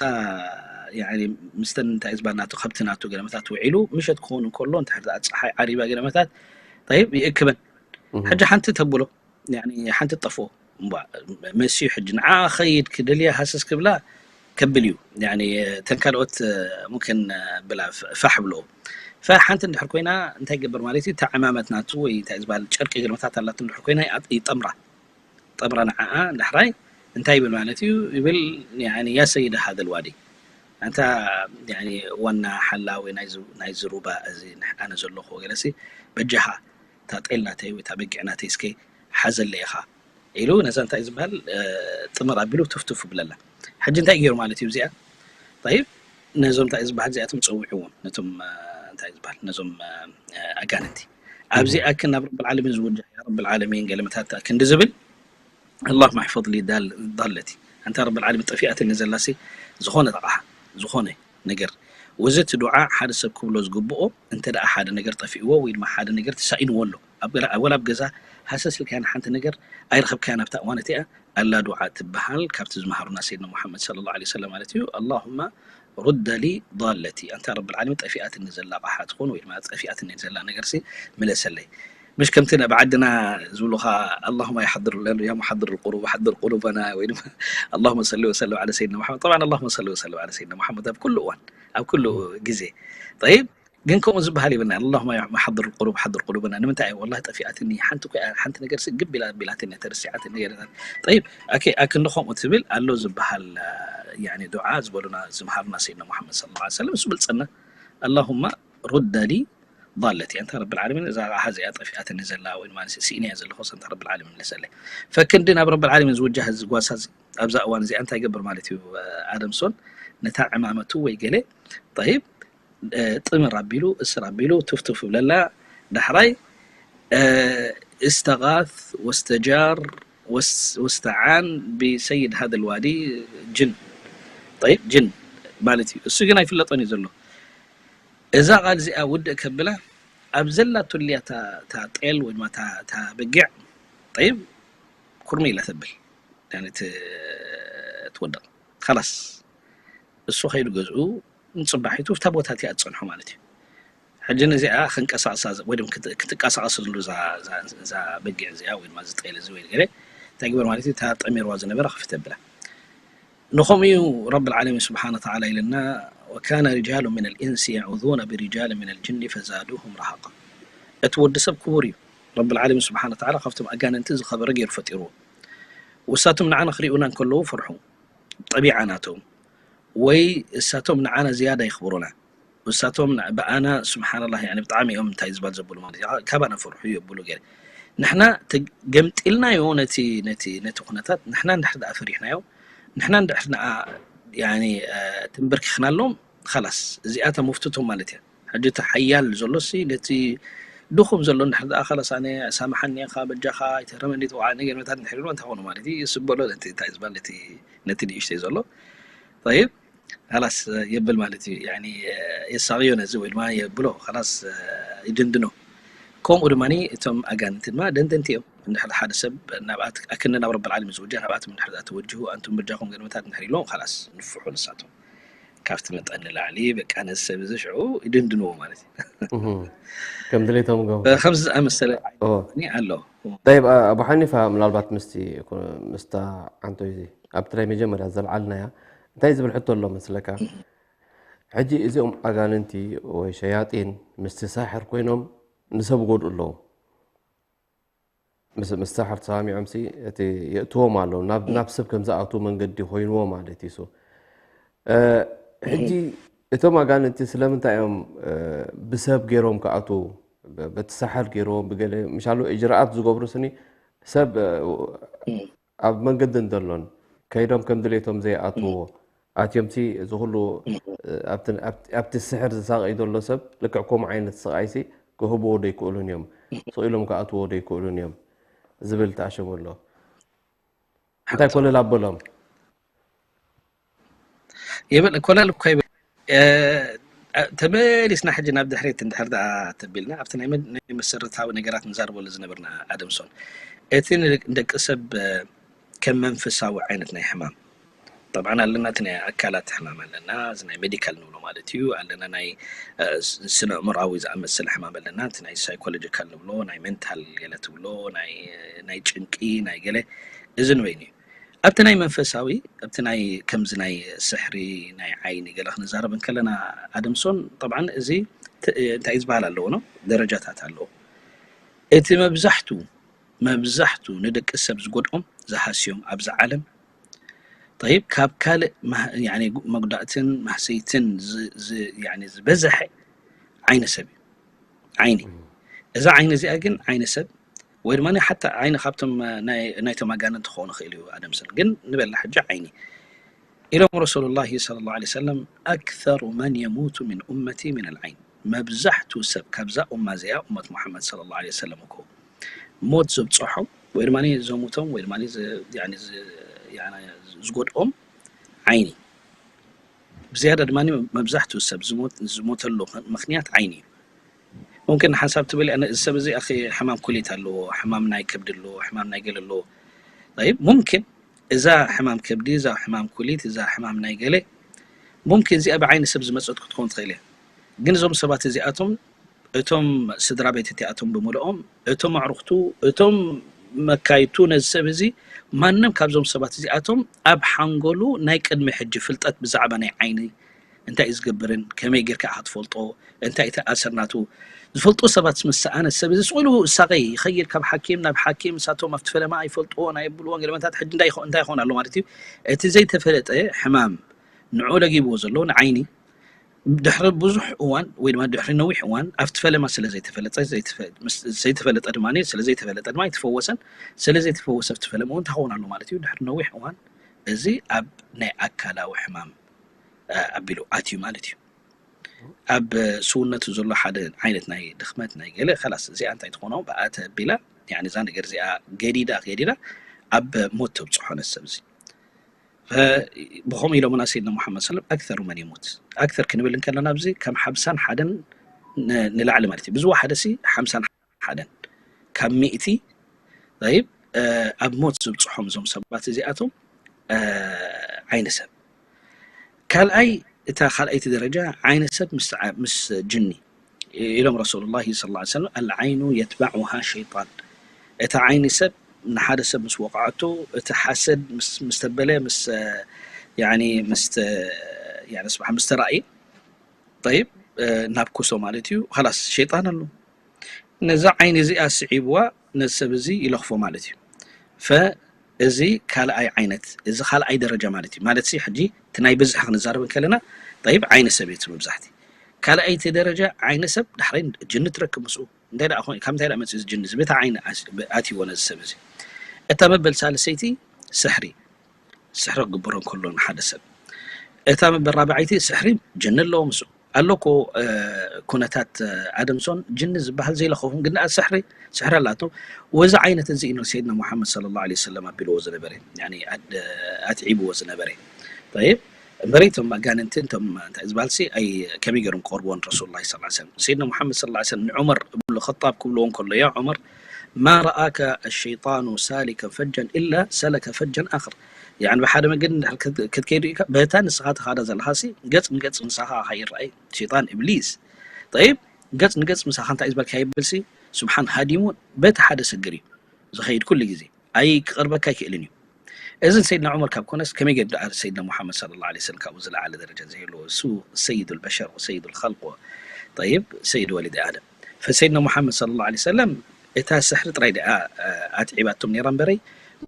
ያኒ፣ ምስተን እንታይ ዝበሃል ናቱ፣ ከብቲ ናቱ ገለመታት ውዒሉ፣ ምሸት ክኸውን እንከሎ፣ እንድሕር ደኣ ፀሓይ ዓሪባ ገለመታት፣ ጠይብ፣ ይእክበን። ሕጂ ሓንቲ ተብሎ፣ ያኒ፣ ሓንቲ ጠፍኦ። እምባ፣ መሲዩ ሕጂ ንዓ ኸይድ ክደልያ ሃሰስ ክብላ ከብል እዩ። ያኒ፣ ተን ካልኦት ሙምኪን ብላ ፋሕ ብሎ። ፈሓንቲ እንድሕር ኮይና እንታይ ይገብር ማለት እዩ? እታ ዕማመት ናቱ ወይ እንታይ ዝበሃል ጨርቂ ገለመታት ኣላቱ እንድሕር ኮይና ይኣጥ-፣ ይጠምራ። ጠምራ ንዓኣ ዳሕራይ እንታይ ይብል ማለት እዩ? ይብል፣ ያኒ፣ ያ ሰይድ ሃደል ዋዲ፣ ኣንታ፣ ያኒ፣ ዋና ሓላዊ ናይዚ፣ ናይዚ ሩባ እዚ ንሕ-፣ ኣነ ዘለኹ ገለሲ፣ በጃኻ እታ ጤል ናተይ ወይ እታ በጊዕ ናተይ እስከ ሓዘለይ ኢኻ ኢሉ ነዛ እንታይ ዝበሃል፣ እ፣ ጥምር ኣቢሉ ትፍትፍ ብለላ። ሕጂ እንታይ ገይሩ ማለት እዩ እዚኣ? ጠይብ፣ ነዞም እንታይ ዝበሃል እዚኣቶም ጸዊዕዎም፣ ነቶም፣ እ፣ እንታይ ዝበሃል፣ ነዞም፣ እ፣ ኣጋንንቲ። ኣብዚኣ ክን ናብ ረብል ዓለሚን ዝውጃህ፣ ያ ረብል ዓለሚን ገለመታት ክንዲ ዝብል፣ ኣላሁመ ኣሕፈዝ ሊ ዳል-፣ ዳለቲ። ኣንታ ረብል ዓለሚን ጠፊኣትኒ ዘላሲ ዝኾነ ኣቕሓ፣ ዝኾነ ነገር። ወዚ እቲ ዱዓ ሓደ ሰብ ክብሎ ዝግብኦ፣ እንተ ደኣ ሓደ ነገር ጠፊእዎ ወይ ድማ ሓደ ነገር ተሳኢንዎ ኣሎ። ኣብ ገለ-፣ ወላ ኣብ ገዛ ሃሰስ ኢልካያ ንሓንቲ ነገር ኣይረኸብካያን ኣብታ እዋን እቲኣ፣ ኣላ ዱዓ ትበሃል፣ ካብቲ ዝመሃሩና ሰይድና ሙሓመድ ሰለላሁ ዐለይሂ ወሰለም ማለት እዩ። ኣላሁመ ሩደ ሊ ዳለቲ፣ ኣንታ ረብል ዓለሚን ጠፊኣትኒ ዘላ ኣቕሓ ትኹን ወይ ድማ ጠፊኣትኒ ዘላ ነገርሲ ምለሰለይ። مش ከምቲ ኣብ ዓድና ዝብሉኻ ኣላሁማ ያ ሓድር፣ ያ ሙሓድር ቁሩብ ሓድር ቁሉበና ወይ ድማ ኣላሁመ ሰሊ ወሰለም ዐለ ሰይድና ሙሓመድ። ጠብዓን ኣላሁመ ሰሊ ወሰለም ዐለ ሰይድና ሙሓመድ ኣብ ኩሉ እዋን፣ ኣብ ኩሉ ግዜ። ጠይብ፣ ግን ከምኡ ዝበሃል ይብልና፣ ኣላሁማ ያ ሙሓድር ቁሩብ ሓድር ቁሉበና። ንምንታይ? ወላሂ ጠፊኣትኒ፣ ሓንቲ እኮ እያ፣ ሓንቲ ነገር ሲ ግብ ኢላ ኣቢላትኒ፣ ተረሲዓትኒ ገለ። ጠይብ፣ ኣኬ፣ ኣክንዲ ከምኡ ትብል ኣሎ ዝበሃል፣ ያኒ ዱዓ ዝበሉና ዝምሃሩና ሰይድና ሙሓመድ ሰለላሁ ዐለይሂ ወሰለም፣ እሱ ብልጽና፣ ኣላሁማ ሩደ ሊ ዳለቲ፣ ኣንታ ረብል ዓለሚን፣ እዛ ኣቕሓ እዚኣ ጠፊኣትኒ ዘላ ወይ ድማ ስኢነያ ዘለኹ፣ ኣንታ ረብል ዓለሚን ምለሰለይ። ፈክንዲ ናብ ረብል ዓለሚን ዝውጃህ እዚ ጓሳ እዚ፣ ኣብዛ እዋን እዚኣ እንታይ ይገብር ማለት እዩ? ኣደምሶን ነታ ዕማመቱ ወይ ገለ፣ ጠይብ፣ እ፣ ጥምር ኣቢሉ፣ እስር ኣቢሉ፣ ቱፍቱፍ ይብለላ። ዳሕራይ፣ እ፣ استغاث واستجار واس-، واستعان بسيد هذا الوادي، ጅን። ጠይብ፣ ጅን ማለት እዩ። እሱ ግን ኣይፍለጦን እዩ ዘሎ። እዛ ቃል እዚኣ ውድእ ከብላ፣ ኣብ ዘላቶ እያ እታ፣ እታ ጤል ወይ ድማ እታ፣ እታ በጊዕ፣ ጠይብ፣ ኩርሚ ኢላ ተብል። ያኒ ት-፣ ትወድቕ። ኸላስ፣ እሱ ኸይዱ ገዝኡ፣ ንጽባሒቱ እታ ቦታ እቲኣ ትጸንሖ ማለት እዩ። ሕጂ ነዚኣ ክንቀሳቕሳ፣ ወይ ድማ ክት-፣ ክትቀሳቐሰሉ እዛ፣ እዛ፣ እዛ በጊዕ እዚኣ፣ ወይ ድማ እዚ ጤል እዚ ወይ ገለ፣ እንታይ ግበር ማለት እዩ? እታ ጠሚርዋ ዝነበረ ክፍት ኣብላ። ንኸምኡ እዩ ረብል ዓለሚን ስብሓነ ወተዓላ ኢለና፣ "ወካነ ሪጃሉ ሚነል ኢንሲ የዑዙነ ቢሪጃልን ሚነል ጅኒ ፈዛዱሁም ረሃቃ።" እቲ ወዲ ሰብ ክቡር እዩ። ረብል ዓለሚን ስብሓነ ወተዓላ ካብቶም ኣጋንንቲ ዝኸበረ ገይሩ ፈጢርዎ። ውሳቶም ንዓና ክሪኡና እንከለዉ ፈርሑ። ጠቢዓ ናቶም። ወይ እሳቶም ንዓና ዝያዳ የኽብሩና። እሳቶም ን-፣ ብኣና ስብሓንላህ፣ ያኒ ብጣዕሚ እዮም እንታይ ዝባል ዘብሉ ማለት እዩ። ካባና ፈርሑ የብሉ ገለ። ንሕና ተ-፣ ገምጢልናዮ ነቲ፣ ነቲ፣ ነቲ ኩነታት፣ ንሕና እንድሕር ደኣ ፈሪሕናዮ፣ ንሕና እንድሕር ደኣ፣ ያኒ፣ እ፣ ተንበርኪኽናሎም፣ ኸላስ፣ እዚኣታ መፍትቶም ማለት እያ። ሕጂ እቲ ሓያል ዘሎሲ ነቲ ድኹም ዘሎ እንድሕር ደኣ፣ ኸላስ፣ ኣነ ሳምሓኒ ኢኻ፣ በጃኻ፣ ኣይትህረመኒ፣ ተውዓኒ፣ ገለ መታት እንድሕር ኢልዎ እንታይ ኾኑ ማለት እዩ? ይስበሎ ነቲ፣ እንታይ ዝባል ነቲ፣ ነቲ ንእሽተይ ዘሎ። ጠይብ፣ ላስ የብል ማለት እዩ። የሳቕዮ ነዚ ወይ ድማ የብሎ ላስ ይድንድኖ። ከምኡ ድማ እቶም ኣጋንንቲ ድማ ደንደንቲ እዮም። እንድሕር ሓደ ሰብ ናብኣት ኣክንዲ ናብ ረብል ዓለሚን ዝውጀህ ናብኣቶም እንድሕር ተወጅሁ ኣንቱም በጃኹም ገለመታት እንድሕር ኢሎም ላስ ንፍሑ ንሳቶም ካብቲ መጠን ንላዕሊ በቃ ነዚ ሰብ እዚ ሽዑ ይድንድንዎ ማለት እዩ። ከም ድሌቶም ገብሩ ከምዚ ዝኣመሰለ ኣሎ። ጠይብ ኣቡ ሓኒፋ ምናልባት ምስቲ ምስታ ዓንቶ እዚ ኣብቲ ናይ መጀመርያ ዘልዓልናያ እንታይ ዝብል ሕቶ ኣሎ መስለካ? ሕጂ እዚኦም ኣጋንንቲ ወይ ሸያጢን ምስቲ ሳሕር ኮይኖም ንሰብ ጎድኡ ኣለዉ። ምስ ሳሕር ተሰማሚዖም ሲ እቲ የእትዎም ኣለዉ ናብ ሰብ ከም ዝኣትዉ መንገዲ ኮይንዎ ማለት እዩ። ሕጂ እቶም ኣጋንንቲ ስለምንታይ እዮም ብሰብ ገይሮም ክኣትዉ በቲ ሳሕር ገይርዎም ብገለ ምሻሉ እጅራኣት ዝገብሩ ስኒ ሰብ ኣብ መንገዲ እንተሎን ከይዶም ከም ድሌቶም ዘይኣትዎ ኣትዮም ሲ እዚ ኩሉ ኣብቲ ስሕር ዝሳቀይ ዘሎ ሰብ ልክዕ ከምኡ ዓይነት ስቃይ ሲ ክህብዎ ዶ ይክእሉን እዮም ስቕ ኢሎም ክኣትዎ ዶ ይክእሉን እዮም ዝብል ተኣሸሙ ኣሎ። እንታይ ኮለል ኣበሎም? ይብል ኮለል እኮ ይብል። ተመሊስና ሕጂ ናብ ድሕሪት እንድሕር ደኣ ተቢልና ኣብቲ ናይ መሰረታዊ ነገራት ንዛርበሉ ዝነበርና ኣደምሶን እቲ ንደቂ ሰብ ከም መንፈሳዊ ዓይነት ናይ ሕማም ጠብዓን ኣለና እቲ ናይ ኣካላት ሕማም ኣለና እዚ ናይ ሜዲካል ንብሎ ማለት እዩ ኣለና ናይ ስነ እምራዊ ዝኣመሰለ ሕማም ኣለና እቲ ናይ ሳይኮሎጂካል ንብሎ ናይ ሜንታል ገለ ትብሎ ናይ ጭንቂ ናይ ገለ እዚ ንበይኑ እዩ ኣብቲ ናይ መንፈሳዊ ኣብቲ ናይ ከምዚ ናይ ስሕሪ ናይ ዓይኒ ገለ ክንዛረብ እንከለና ኣደምሶን ጠብዓን እዚ እንታይ ዝበሃል ኣለዎ ነው ደረጃታት ኣለዎ እቲ መብዛሕቱ መብዛሕቱ ንደቂ ሰብ ዝጎድኦም ዝሃስዮም ኣብዛ ዓለም ጠይብ ካብ ካልእ መጉዳእትን ማህሰይትን ዝበዝሐ ዓይኒ ሰብ እዩ ዓይኒ እዛ ዓይኒ እዚኣ ግን ዓይኒ ሰብ ወይ ድማ ሓታ ዓይኒ ካብቶም ናይቶም ኣጋንንቲ ክኾኑ ይኽእል እዩ ኣደምስን ግን ንበልና ሕጂ ዓይኒ ኢሎም ረሱሉላሂ ሰለላሁ ዐለይሂ ወሰለም ኣክሰሩ መን የሙቱ ሚን ኡመቲ ሚን ኣልዓይን መብዛሕቱ ሰብ ካብዛ ኡማ እዚኣ ኡመት ሙሐመድ ሰለላሁ ዐለይሂ ወሰለም እኮ ሞት ዘብፅሖም ወይ ድማ ዘሙቶም ወይ ድማ ዝጎድኦም ዓይኒ ብዝያዳ ድማ መብዛሕትኡ ሰብ ዝሞተሉ ምክንያት ዓይኒ እዩ። ሙምኪን ሓንሳብ ትብል እዚ ሰብ እዚ ኣኺ ሕማም ኩሊት ኣለዎ፣ ሕማም ናይ ከብዲ ኣለዎ፣ ሕማም ናይ ገለ ኣለዎ። ጠይብ ሙምኪን እዛ ሕማም ከብዲ፣ እዛ ሕማም ኩሊት፣ እዛ ሕማም ናይ ገለ ሙምኪን እዚኣ ብዓይኒ ሰብ ዝመፀት ክትኮን ትኽእል እያ። ግን እዞም ሰባት እዚኣቶም እቶም ስድራ ቤት እቲኣቶም ብምልኦም፣ እቶም ኣዕሩኽቱ፣ እቶም መካይቱ ነዚ ሰብ እዚ ማንም ካብዞም ሰባት እዚኣቶም ኣብ ሓንጎሉ ናይ ቅድሚ ሕጂ ፍልጠት ብዛዕባ ናይ ዓይኒ እንታይ እዩ ዝገብርን ከመይ ጌርካ ኢኻ ትፈልጦ እንታይ እቲ ኣሰር ናቱ ዝፈልጡ ሰባት ምስ ሰኣነ ሰብ እዚ ስቕ ኢሉ እሳቐ ይኸይድ ካብ ሓኪም ናብ ሓኪም እሳቶም ኣብቲ ፈለማ ኣይፈልጥዎ ናይ የብልዎን ገለመታት ሕጂ እንታይ ይኾ- እንታይ ይኾን ኣሎ ማለት እዩ እቲ ዘይተፈለጠ ሕማም ንዑ ለጊብዎ ዘሎ ንዓይኒ ድሕሪ ብዙሕ እዋን ወይ ድማ ድሕሪ ነዊሕ እዋን ኣብቲ ፈለማ ስለ ዘይተፈለጠ ዘይተፈ- ምስ- ዘይተፈለጠ ድማ ስለ ዘይተፈለጠ ድማ ኣይተፈወሰን ስለ ዘይተፈወሰ ኣብቲ ፈለማ እውን እንታይ ክኸውን ኣሎ ማለት እዩ ድሕሪ ነዊሕ እዋን እዚ ኣብ ናይ ኣካላዊ ሕማም ኣቢሉ ኣትዩ ማለት እዩ። ኣብ ስውነቱ ዘሎ ሓደ ዓይነት ናይ ድኽመት ናይ ገለ ኸላስ እዚኣ እንታይ ትኾኖ ብኣተ ኣቢላ ያኒ እዛ ነገር እዚኣ ገዲዳ ገዲዳ ኣብ ሞት ተብፅሖ ነሰብ እዚ ብኸምኡ ኢሎምና ሰይድና ሙሓመድ ሰለም ኣክተሩ መን ይሙት ኣክተር ክንብል እንከለና ኣብዚ ከም ሓምሳን ሓደን ንላዕሊ ማለት እዩ ብዝወሓደ ሲ ሓምሳን ሓደን ካብ ሚእቲ ይብ ኣብ ሞት ዝብፅሖም እዞም ሰባት እዚኣቶም ዓይኒ ሰብ ካልኣይ እታ ካልኣይቲ ደረጃ ዓይኒ ሰብ ምስ ጅኒ ኢሎም ረሱሉላሂ ሰለላሁ ዐለይሂ ወሰለም ኣልዓይኑ የትበዑሃ ሸይጣን እታ ዓይኒ ሰብ ንሓደ ሰብ ምስ ወቃዐቱ እቲ ሓሰድ ምስ ተበለ ምስ ያኒ ምስ ያኒ ስብሓ ምስ ተራእየ ጠይብ ናብ ኩሶ ማለት እዩ ኸላስ ሸይጣን ኣሎ ነዛ ዓይኒ እዚኣ ስዒብዋ ነዚ ሰብ እዚ ይለኽፎ ማለት እዩ ፈ እዚ ካልኣይ ዓይነት እዚ ካልኣይ ደረጃ ማለት እዩ ማለት ሲ ሕጂ እቲ ናይ ብዝሒ ክንዛረብ እንከለና ጠይብ ዓይኒ ሰብ እዩ እቲ መብዛሕቲ ካልኣይቲ ደረጃ ዓይኒ ሰብ ዳሕራይ ጅኒ ትረክብ ምስኡ እንታይ ደኣ ኮይኑ ካብ እንታይ ደኣ መፅኡ እዚ ጅኒ እዚ በታ ዓይኒ ኣትይዎ ነዚ ሰብ እዚ እታ መበል ሳልሰይቲ ስሕሪ ስሕሪ ክግበሮ እንከሎ ንሓደ ሰብ እታ መበል ራብዓይቲ ስሕሪ ጅኒ ኣለዎ ምስኡ ኣሎ እኮ ኩነታት ኣደምሶን ጅኒ ዝበሃል ዘይለኸኹም ግን ደኣ ስሕሪ ስሕሪ ኣላቶ ወዚ ዓይነት እዚ እዩ ሰይድና ሙሓመድ صلى الله عليه وسلم ኣቢልዎ ዝነበረ ኣትዒብዎ ዝነበረ طيب እምበረይ እቶም ኣጋንንትን እቶም እንታይ ዝበሃል ሲ ኣይ ከመይ ገይሮም ክቐርብዎ ንረሱል ላ ስ ሰለም። ሰይድና ሙሓመድ ስለ ላ ሰለም ንዑመር እብሉ ኸጣብ ክብልዎ እንከሎ፣ ያ ዑመር፣ ማ ረኣካ ሸይጣኑ ሳሊከ ፈጀን ኢላ ሰለከ ፈጀን ኣኽር። ያኒ ብሓደ መገዲ እንድሕር ከት- ክትከይዱ ኢካ በታ ንስኻ ትኻዳ ዘለኻ ሲ ገጽ ንገጽ ምሳኻ ከይረኣይ ሸይጣን እብሊስ። ጠይብ፣ ገጽ ንገጽ ምሳኻ እንታይ ዝበልካ ይብል ሲ ስብሓን ሃዲሙ በቲ ሓደ ስግር እዩ ዝኸይድ ኩሉ ግዜ። ኣይ ክቐርበካ ኣይክእልን እዩ። እዝን ሰይድና ዑመር ካብ ኮነስ ከመይ ገይሩ ደኣ ሰይድና ሙሓመድ ሰለላሁ ዐለይሂ ወሰለም ካብኡ ዝለዓለ ደረጃ ዘይህልዎ እሱ ሰይዱል በሸር ወሰይዱል ኸልቅ ወ- ጠይብ ሰይድ ወሊድ ኣደም ፈሰይድና ሙሓመድ ሰለላሁ ዐለይሂ ወሰለም እታ ስሕሪ ጥራይ ደኣ ኣትዒባቶም ነይራ እምበረይ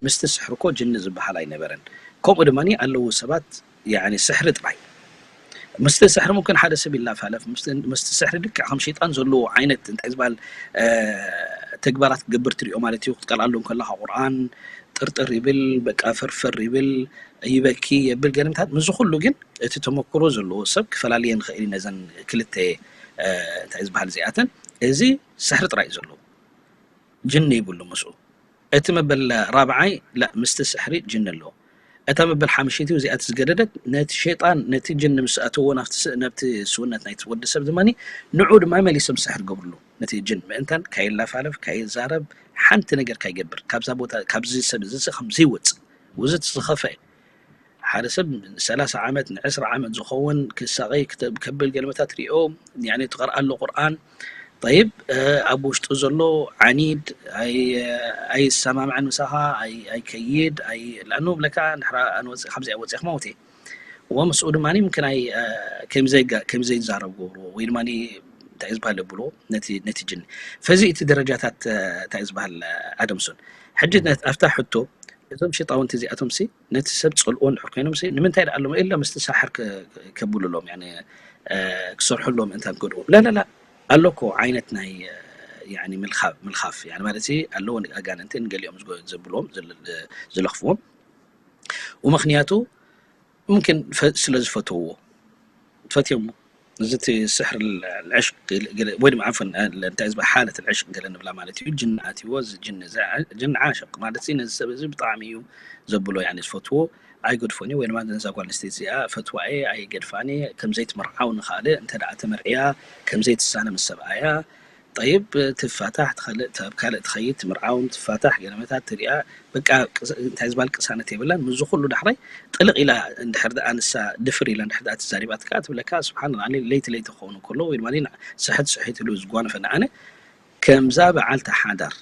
ምስቲ ስሕሪ እኮ ጅኒ ዝበሃል ኣይነበረን። ከምኡ ድማ ኣለዉ ሰባት ያኒ ስሕሪ ጥራይ ምስቲ ስሕሪ ሙምክን ሓደ ሰብ ይላፋለፍ ምስቲ ምስቲ ስሕሪ ልክዕ ከም ሸይጣን ዘለዎ ዓይነት እንታይ ዝበሃል ተግባራት ክገብር ትሪኦ ማለት እዩ። ክትቀርኣሉ ከለኻ ቁርኣን ጥርጥር ይብል፣ በቃ ፍርፍር ይብል፣ ይበኪ የብል ገለመታት። ምስዚ ኩሉ ግን እቲ ተመክሮ ዘለዎ ሰብ ክፈላልየን ይኽእል እዩ ነዘን ክልተ እንታይ ዝበሃል እዚኣተን። እዚ ስሕሪ ጥራይ እዩ ዘለዎ፣ ጅን ይብሉ ምስኡ። እቲ መበል ራብዓይ ላ ምስቲ ስሕሪ ጅን ኣለዎ። እታ መበል ሓምሽይቲ እዚኣ እቲ ዝገደደት ነቲ ሸይጣን ነቲ ጅን ምስ ኣተዎ ናብቲ ስ- ናብቲ ስውነት ናይቲ ወዲ ሰብ ድማ ንዑ ድማ መሊሶም ስሕር ገብርሉ ነቲ ጅን ምእንታን ካይላፋለፍ ካይዛረብ ሓንቲ ነገር ካይገብር ካብዛ ቦታ ካብዚ ሰብ እዚ ሲ ከም ዘይወፅእ ውዚ እቲ ዝኸፈ ሓደ ሰብ ሰላሳ ዓመት ንዕስራ ዓመት ዝኸውን ክሳቐይ ክተ- ከብል ገለመታት ሪኦ ያኒ ትቐርኣሉ ቁርኣን ጠይብ ኣብ ውሽጡ ዘሎ ዓኒድ ኣይ- ኣይሰማምዐን ምሳኻ ኣይ- ኣይከይድ ኣይ- ለኣኑ ብለካ ንሕራ ኣነ ወፂ- ካብዚኣ ወፂእክ መውት እየ እሞ ምስኡ ድማ ምክን ኣይ ከም ዘይጋ- ከም ዘይዛረብ ገብርዎ ወይ ድማ እንታይ ዝበሃል የብልዎ ነቲ ነቲ ጅኒ ፈዚ እቲ ደረጃታት እንታይ ዝበሃል ኣደምሶን ሕጂ ነት- ኣብታ ሕቶ እዞም ሸጣውንቲ እዚኣቶም ሲ ነቲ ሰብ ፀልኦ እንድሕር ኮይኖም ሲ ንምንታይ ደኣ ኣለሞ ኢሎም ምስቲ ሳሕር ከ- ከብሉሎም ያኒ ክሰርሐሎም እንታን ክድዎም ለለላ ኣሎ እኮ ዓይነት ናይ ያኒ ምልኻፍ ምልኻፍ ያኒ ማለት ኣለዎ ኣጋንንትን ገሊኦም ዝጎ- ዘብልዎም ዝል- ዝለኽፍዎም ወምኽንያቱ ሙምኪን ፈ- ስለ ዝፈተውዎ ፈትዮም እዚ እቲ ስሕር ልዕሽቅ ወይ ድማ ዓፈን እንታይ ዝበሃል ሓለት ልዕሽቅ ገለ ንብላ ማለት እዩ ጅን ኣትይዎ እዚ ጅን እዚ ዓ- ጅን ዓሽቅ ማለት እዚ ነዚ ሰብ እዚ ብጣዕሚ እዩ ዘብሎ ያኒ ዝፈትዎ ኣይገድፎን እዩ ወይ ድማ ነዛ ጓል ኣንስተይቲ እዚኣ ፈትዋ እየ ኣይገድፋን እየ ከም ዘይትምርዓው ንኻልእ እንተ ደኣ ተመርዕያ ከም ዘይትሳነ ምስ ሰብኣያ ጠይብ ትፋታሕ ትኸልእ ኣብ ካልእ ትኸይድ ትምርዓውን ትፋታሕ ገለመታት ትሪኣ በቃ ቅስ- እንታይ ዝበሃል ቅሳነት የብላን ምስዚ ኩሉ ዳሕራይ ጥልቕ ኢላ እንድሕር ደኣ ንሳ ድፍር ኢላ እንድሕር ደኣ ትዛሪባትካ ትብለካ ስብሓን ለይቲ ለይቲ ክኸውን ከሎ ወይ ድማ ስሕት ስሕት ኢሉ ዝጓነፈና ኣነ ከምዛ በዓልቲ ሓዳር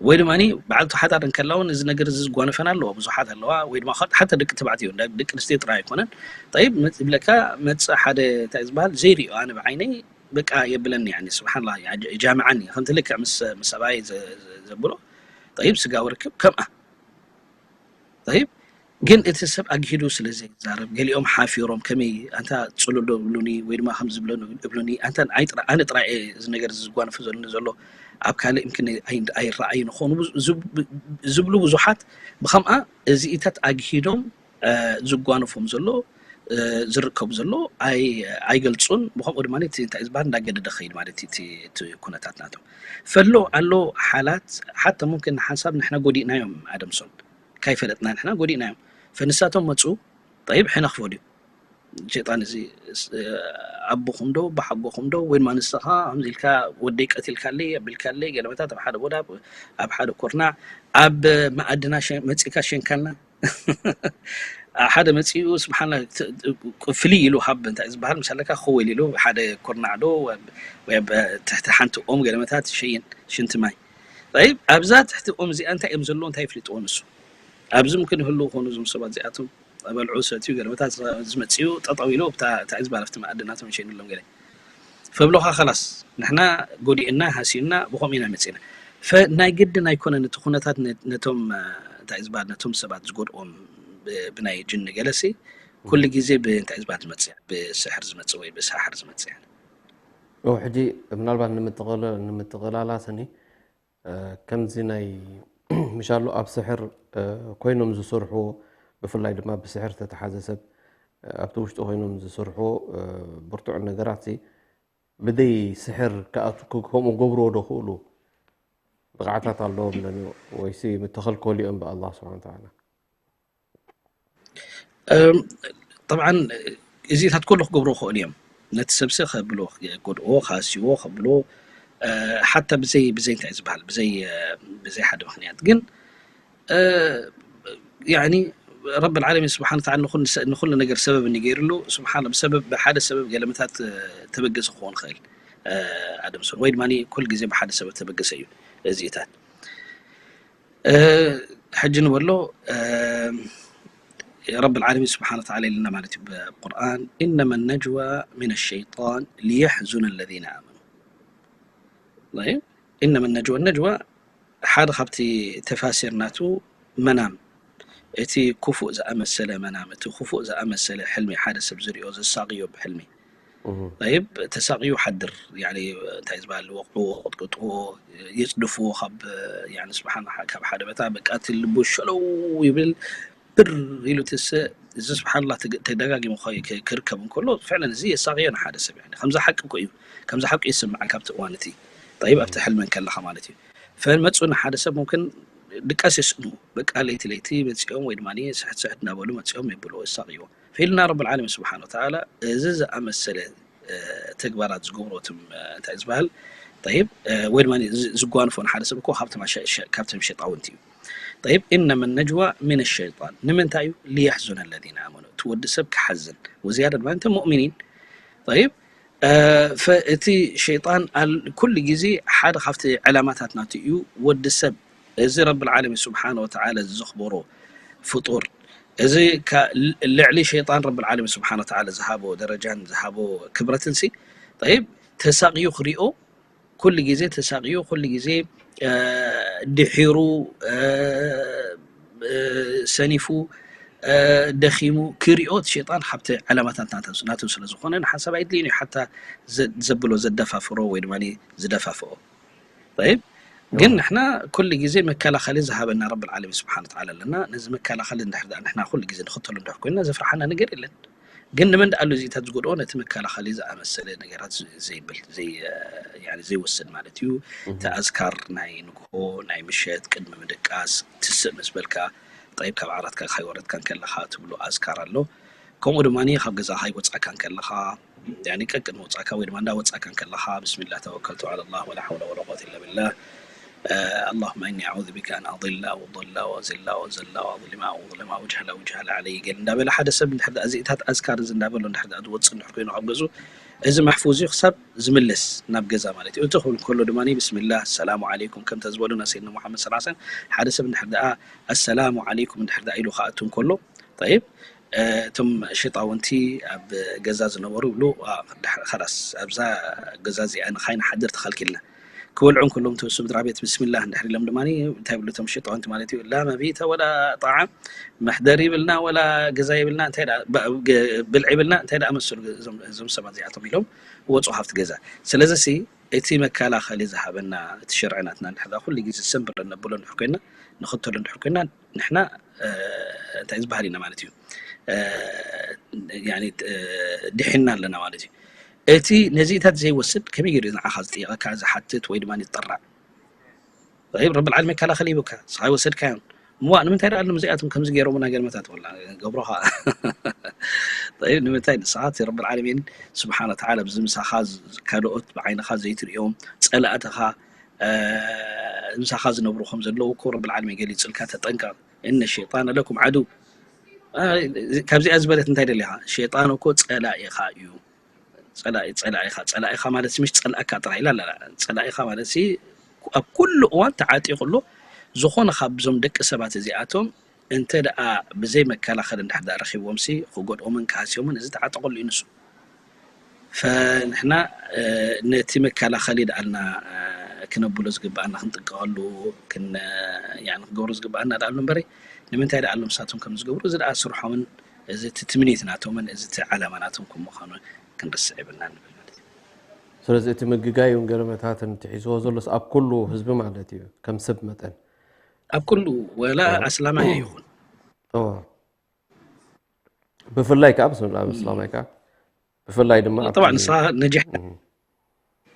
ወይ ድማ በዓልቲ ሓዳር እንከላ እውን እዚ ነገር እዚ ዝጓነፈና ኣለዋ ብዙሓት ኣለዋ ወይ ድማ ሓታ ደቂ ተባዕትዮ እንዳ ደቂ ኣንስትዮ ጥራይ ኣይኮነን ጠይብ መ- ይብለካ መፅእ ሓደ እንታይ ዝበሃል ዘይሪኦ ኣነ ብዓይነይ በቃ የብለኒ ያኒ ስብሓንላ ጃምዓኒ ከምቲ ልክዕ ምስ ምስ ሰብኣይ ዘ- ዘ- ዘብሎ ጠይብ ስጋዊ ርክብ ከምኣ ጠይብ ግን እቲ ሰብ ኣግሂዱ ስለ ዘይዛረብ ገሊኦም ሓፊሮም ከመይ ኣንታ ፅሉል ዶ እብሉኒ ወይ ድማ ከም ዝብለኒ እብሉኒ ኣንታ ኣይ ጥራ- ኣነ ጥራይ እየ እዚ ነገር እዚ ዝጓነፎ ዘሎኒ ዘሎ ኣብ ካልእ ይምክን ኣይ- ኣይረኣይ ንኾኑ ብዙ- ዝብ- ዝብሉ ብዙሓት ብከምኣ እዚኢታት ኣግሂዶም ዝጓነፎም ዘሎ ዝርከቡ ዘሎ ኣይገልፁን ብከምኡ ድማ እንታይ ዝበሃል እንዳገደደ ኸይድ ማለት እቲ ኩነታት ናቶም ፈሎ ኣሎ ሓላት ሓታ ሙምክን ሓንሳብ ንሕና ጎዲእናዮም ኣደምሶን ካይፈለጥና ንሕና ጎዲእናዮም ፈንሳቶም መፁ ጠይብ ሕነ ክፈድዩ ሸጣን እዚ ኣቦኹም ዶ ብሓጎኹም ዶ ወይ ድማ ንስኻ ከምዚ ኢልካ ወደይ ቀቲልካለይ ኣቢልካለይ ገለመታት ኣብ ሓደ ጎዳብ ኣብ ሓደ ኮርናዕ ኣብ መኣድና መፂእካ ሸንካልና ሓደ መፂኡ ስብሓና ፍልይ ኢሉ ሃብ እንታይ ዝበሃል ምስ ኣለካ ክወል ኢሉ ሓደ ኮርናዕ ዶ ወይ ኣብ ትሕቲ ሓንቲ ኦም ገለመታት ሸይን ሽንቲ ማይ ይብ ኣብዛ ትሕቲ ኦም እዚኣ እንታይ እዮም ዘለዎ እንታይ ይፍልጥዎ ንሱ ኣብዚ ምክን ይህልው ኮኑ እዞም ሰባት እዚኣቶም በልዑ ሰትዩ ገለመታት ዝመፅኡ ጠጠው ኢሉ እንታይ ዝበሃል ኣብቲ መኣድናቶም ይሸይንሎም ገለ ፈብሎኻ ከላስ ንሕና ጎዲእና ሃሲዩና ብኸምኡ ኢና መፂና ናይ ግድን ኣይኮነን እቲ ኩነታት ነቶም እንታይ ዝበሃል ነቶም ሰባት ዝጎድኦም ብናይ ጅኒ ገለሲ ኩሉ ግዜ ብእንታይ ዝበሃል ዝመፅእ ብስሕር ዝመፅእ ወይ ብሳሕር ዝመፅእ ሕጂ ምናልባት ንምትቕላላሰኒ ከምዚ ናይ ምሻሉ ኣብ ስሕር ኮይኖም ዝሰርሑ ብፍላይ ድማ ብስሕር ዝተተሓዘ ሰብ ኣብቲ ውሽጢ ኮይኖም ዝሰርሑ ብርቱዕ ነገራት ብደይ ስሕር ከምኡ ገብርዎ ዶ ክእሉ ብቕዓታት ኣለዎም ዶ ወይሲ ምተኸልከሉ እዮም ብኣላ ስብሓን ተዓላ طبعا እዚታት ኩሉ ክገብሩ ይኽእሉ እዮም። ነቲ ሰብሲ ከብሎ፣ ክጎድእዎ፣ ክሃስይዎ፣ ከብሎ፣ ሓታ ብዘይ ብዘይ እንታይ ዝበሃል፣ ብዘይ ብዘይ ሓደ ምኽንያት። ግን ያኒ ረብ ዓለሚን ስብሓን ተዓላ ንኹሉ ነገር ሰበብ እንገይርሉ። ስብሓን ብሰበብ ብሓደ ሰበብ ገለመታት ተበገሰ ክኸውን ይኽእል። ኣደምሶን ወይ ድማ ኩል ግዜ ብሓደ ሰበብ ተበገሰ እዩ። እዚታት ሕጂ ንበሎ ረብ ዓለሚን ስብሓን ተዓላ ኢልና ማለት እዩ ብቁርኣን፣ ኢነማ ነጅዋ ሚን ሸይጣን ሊየሕዙነ ለዚነ ኣመኑ። ኢነማ ነጅዋ፣ ነጅዋ ሓደ ካብቲ ተፋሲር ናቱ መናም፣ እቲ ክፉእ ዝኣመሰለ መናም፣ እቲ ክፉእ ዝኣመሰለ ሕልሚ፣ ሓደ ሰብ ዝሪኦ ዘሳቕዮ ብሕልሚ። ጠይብ፣ ተሳቕዩ ሓድር፣ ያኒ እንታይ ዝበሃል፣ ወቕዕዎ፣ ቅጥቅጥዎ፣ የጽድፍዎ ካብ፣ ያኒ ስብሓን፣ ካብ ሓደ ቦታ በቃ እቲ ልቡ ሸለው ይብል፣ ብር ኢሉ ትስእ። እዚ ስብሓንላ ተደጋጊሙ ክርከብ እንከሎ ፍዕለን እዚ የሳቕዮ ንሓደ ሰብ። ከምዚ ሓቂ እኮ እዩ፣ ከምዚ ሓቂ ይስምዓካ ኣብቲ እዋን እቲ ጠይብ ኣብቲ ሕልመን ከለኻ ማለት እዩ። ፈመፁ ንሓደ ሰብ ሙምክን ድቃስ የስእኑ፣ በቃ ለይቲ ለይቲ መፂኦም ወይ ድማ ስሕት ስሕት እናበሉ መፂኦም የብልዎ፣ የሳቕይዎ። ፈኢልና ረብ ዓለሚን ስብሓን ወተዓላ እዚ ዝኣመሰለ ተግባራት ዝገብሩ እቶም እንታይ ዝበሃል ጠይብ ወይ ድማ ዝጓንፎ ንሓደ ሰብ እኮ ካብቶም ሸጣውንቲ እዩ። ጠይብ ኢነማ ነጅዋ ሚን ሸይጣን ንምንታይ እዩ? ሊየሕዙነ ለዚነ ኣመኑ፣ እቲ ወዲ ሰብ ክሓዝን ወዝያዳ ድማ እቶም ሙእሚኒን። ጠይብ እቲ ሸይጣን ኩሉ ግዜ ሓደ ካብቲ ዕላማታት ናቱ እዩ። ወዲ ሰብ እዚ ረብ ዓለሚን ስብሓን ወተዓላ ዘኽበሮ ፍጡር፣ እዚ ልዕሊ ሸይጣን ረብ ዓለሚን ስብሓን ወተዓላ ዝሃቦ ደረጃን ዝሃቦ ክብረትን ሲ ጠይብ ተሳቕዩ ክሪኦ፣ ኩሉ ግዜ ተሳቕዩ፣ ኩሉ ግዜ ድሒሩ፣ ሰኒፉ፣ ደኺሙ ክሪኦ እቲ ሸይጣን ካብቲ ዕላማታት ናቱ ስለ ዝኾነ ንሓንሳብ ኣይድልይን እዩ ሓታ ዘብሎ፣ ዘደፋፍሮ ወይ ድማ ዝደፋፍኦ። ጠይብ ግን ንሕና ኩሉ ግዜ መከላኸሊ ዝሃበና ረብ ዓለሚን ስብሓን ወተዓላ ኣለና። ነዚ መከላኸሊ እንድሕር ደኣ ንሕና ኩሉ ግዜ ንኽተሎ እንድሕር ኮይንና ዘፍርሓና ነገር የለን። ግን ንመን ደኣ ኣሎ እዚታት ዝጎድኦ? ነቲ መከላኸሊ ዝኣመሰለ ነገራት ዘይብል፣ ዘይወስድ ማለት እዩ። እቲ ኣዝካር ናይ ንግሆ፣ ናይ ምሸት ቅድሚ ምድቃስ ትስእ ምስ በልካ፣ ጠይብ ካብ ዓራትካ ካይወረድካ እንከለኻ ትብሎ ኣዝካር ኣሎ። ከምኡ ድማ ካብ ገዛ ካይወፃእካ እንከለኻ፣ ቀቅድ ምውፃእካ ወይ ድማ እንዳወፃእካ እንከለኻ ብስሚላህ ተወከልቱ ዓላ ላህ ወላ ሓውለ ወላ ቁወተ ኢላ ቢላህ اللهم إني أعوذ بك أن أضل أو أضل أو أذل أو أذل أو أظلم أو أظلم أو أجهل أو يجهل علي ገለ እንዳበለ ሓደ ሰብ እንድሕር ደኣ እዚታት ኣዝካር እዚ እንዳበሎ እንድሕር ደኣ ዝወፅእ እንድሕር ኮይኑ ካብ ገዝኡ እዚ መሕፉዝ እዩ ክሳብ ዝምለስ ናብ ገዛ ማለት እዩ። እቲ ክብል ከሎ ድማ ብስሚላህ ሰላሙ ዓለይኩም ከምተ ዝበሉና ሰይድና ሙሓመድ ሰለላሁ ዐለይሂ ወሰለም ሓደ ሰብ እንድሕር ደኣ ኣሰላሙ ዓለይኩም እንድሕር ደኣ ኢሉ ክኣቱ እንከሎ ጠይብ እቶም ሸጣውንቲ ኣብ ገዛ ዝነበሩ ይብሉ፣ ከላስ ኣብዛ ገዛ እዚኣ ንኻይንሓድር ተኸልኪልና። ክበልዑ እንከሎም እቶም ስድራ ቤት ብስሚላህ እንድሕር ኢሎም ድማ እንታይ ይብሉ እቶም ሸጣውንቲ ማለት እዩ፣ ላ መቢተ ወላ ጣዓም፣ መሕደሪ ይብልና ወላ ገዛ ይብልና፣ ብልዒ ይብልና፣ እንታይ ደኣ መሰሉ እዞም ሰባት እዚኣቶም ኢሎም ወፁ ካብቲ ገዛ። ስለዚ ሲ እቲ መከላኸሊ ዝሃበና እቲ ሸርዒ ናትና እንድሕር ኩሉ ግዜ ዝሰንብር ነብሎ እንድሕር ኮይና ንኽተሉ እንድሕር ኮይና ንሕና እንታይ ዝበሃል ኢና ማለት እዩ ድሒና ኣለና ማለት እዩ። እቲ ነዚታት ዘይወስድ ከመይ ገይሩ ንዓኻ ዝጥየቐካ ዝሓትት ወይ ድማ ይጠራዕ? ረብ ዓለሚን መከላኸሊ ሂቡካ ንስኻ ይወሰድካዮም። እሞ ንምንታይ ደኣ እዞም እዚኣቶም ከምዚ ገይሮምና ገለ መታት ወላ ገብሮኻ ንምንታይ ንስኻ እቲ ረብ ዓለሚን ስብሓን ወተዓላ ብዚ ምሳኻ ካልኦት ብዓይንኻ ዘይትርእዮም ጸላእትኻ ምሳኻ ዝነብሩ ከም ዘለዉ እኮ ረብ ዓለሚን ገሊጹልካ። ተጠንቀቕ እነ ሸይጣን ለኩም ዓዱ ካብዚኣ ዝበለት እንታይ ደሊኻ? ሸይጣን እኮ ጸላኢኻ እዩ። ጸላኢ ጸላኢኻ ጸላኢኻ ማለት ምሽ ጸላእካ ጥራይ ኢላ ኣላ። ጸላኢኻ ማለት ኣብ ኩሉ እዋን ተዓጢቑ ኣሎ። ዝኾነ ካብዞም ደቂ ሰባት እዚኣቶም እንተ ደኣ ብዘይ መከላኸሊ እንድሕር ደኣ ረኺብዎም ሲ ክጎድኦምን ክሃስዮምን እዚ ተዓጠቐሉ እዩ ንሱ። ፈንሕና ነቲ መከላኸሊ ደኣልና ክነብሎ ዝግብኣና ክንጥንቀቐሉ ክገብሮ ዝግብኣና ደኣሉ እምበረ ንምንታይ ደኣሎም ሳቶም ከም ዝገብሩ እዚ ደኣ ስርሖምን እዚ ትምኒት ናቶምን እዚ ዓላማ ናቶም ከም ምዃኑ ክንርስዕ የብልና ንብል ማለት እዩ። ስለዚ እቲ ምግጋይ እውን ገለመታትን ትሒዝዎ ዘሎስ ኣብ ኩሉ ህዝቢ ማለት እዩ ከም ሰብ መጠን ኣብ ኩሉ ወላ ኣስላማይ ይኹን ብፍላይ ከዓ ብስምላ ኣስላማይ ከዓ ብፍላይ ድማ طبعا ንስኻ ነጂሕ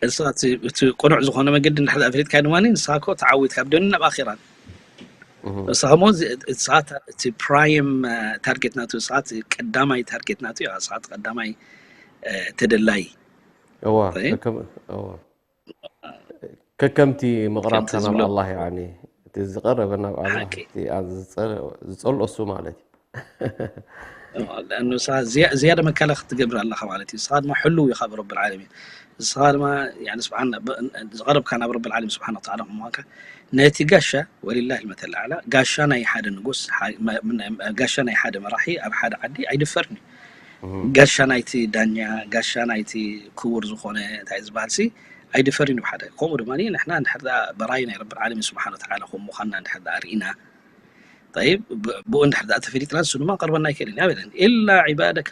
ንስኻ እቲ ቅኑዕ ዝኾነ መገዲ እንድሕር ኣፍሊጥካ ድማ ንስኻ እኮ ተዓዊትካ ኣብ ዱንያን ኣብ ኣኺራን ንስኻ ሞ እቲ ፕራይም ታርጌት ናቱ፣ ንስኻ ቀዳማይ ታርጌት ናቱ፣ ንስኻ ቀዳማይ ተደላይ። ከከምቲ ምቕራብካ ናብ ኣላ፣ እቲ ዝቀረበ ናብ ኣላ ዝፀልኦ እሱ ማለት እዩ። ዝያደ መካላ ክትገብር ኣለካ ማለት እዩ። ንስኻ ድማ ሕሉው ኢኻ ብረብል ዓለሚን። ንስኻ ድማ ስብሓን ዝቐረብካ ናብ ረብል ዓለሚን ስብሓን ወተዓላ ምኳንካ ነቲ ጋሻ ወሊላህ ልመተል ኣዕላ፣ ጋሻ ናይ ሓደ ንጉስ፣ ጋሻ ናይ ሓደ መራሒ ኣብ ሓደ ዓዲ ኣይድፈርን እዩ። ጋሻ ናይቲ ዳኛ፣ ጋሻ ናይቲ ክቡር ዝኾነ እንታይ ዝበሃል ሲ ኣይድፈርን እዩ ሓደ። ከምኡ ድማ ንሕና እንድሕር በራይ ናይ ረብል ዓለሚን ስብሓን ወተዓላ ከም ምኳንና እንድሕር ርኢና፣ ብኡ እንድሕር ተፈሊጥና ንሱ ድማ ቀርበና ኣይክእልን እዩ ኣበደን። ኢላ ዒባደካ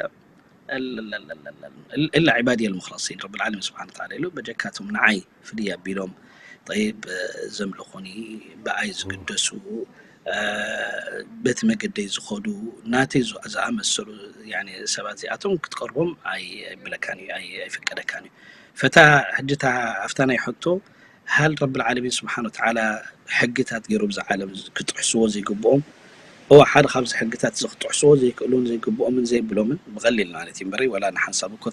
ኢላ ዒባዲ ልሙክለሲን ረብል ዓለሚን ስብሓን ወተዓላ ኢሉ በጀካቶም ንዓይ ፍልይ ኣቢሎም ጠይብ ዘምልኹኒ ብኣይ ዝግደሱ በቲ መገደይ ዝኸዱ ናተይ ዝኣመሰሉ ሰባት እዚኣቶም ክትቀርቦም ኣይብለካን እዩ፣ ኣይፍቀደካን እዩ። ፈታ ሕጂ እታ ኣብታ ናይ ሕቶ ሃል ረብል ዓለሚን ስብሓን ወተዓላ ሕግታት ገይሩ ብዛ ዓለም ክጥሕስዎ ዘይግብኦም እዋ ሓደ ካብዚ ሕግታት እዚ ክጥሕስዎ ዘይክእሉን ዘይግብኦምን ዘይብሎምን ብቐሊል ማለት እዩ እምበሪ ወላ ንሓንሳብ እኮ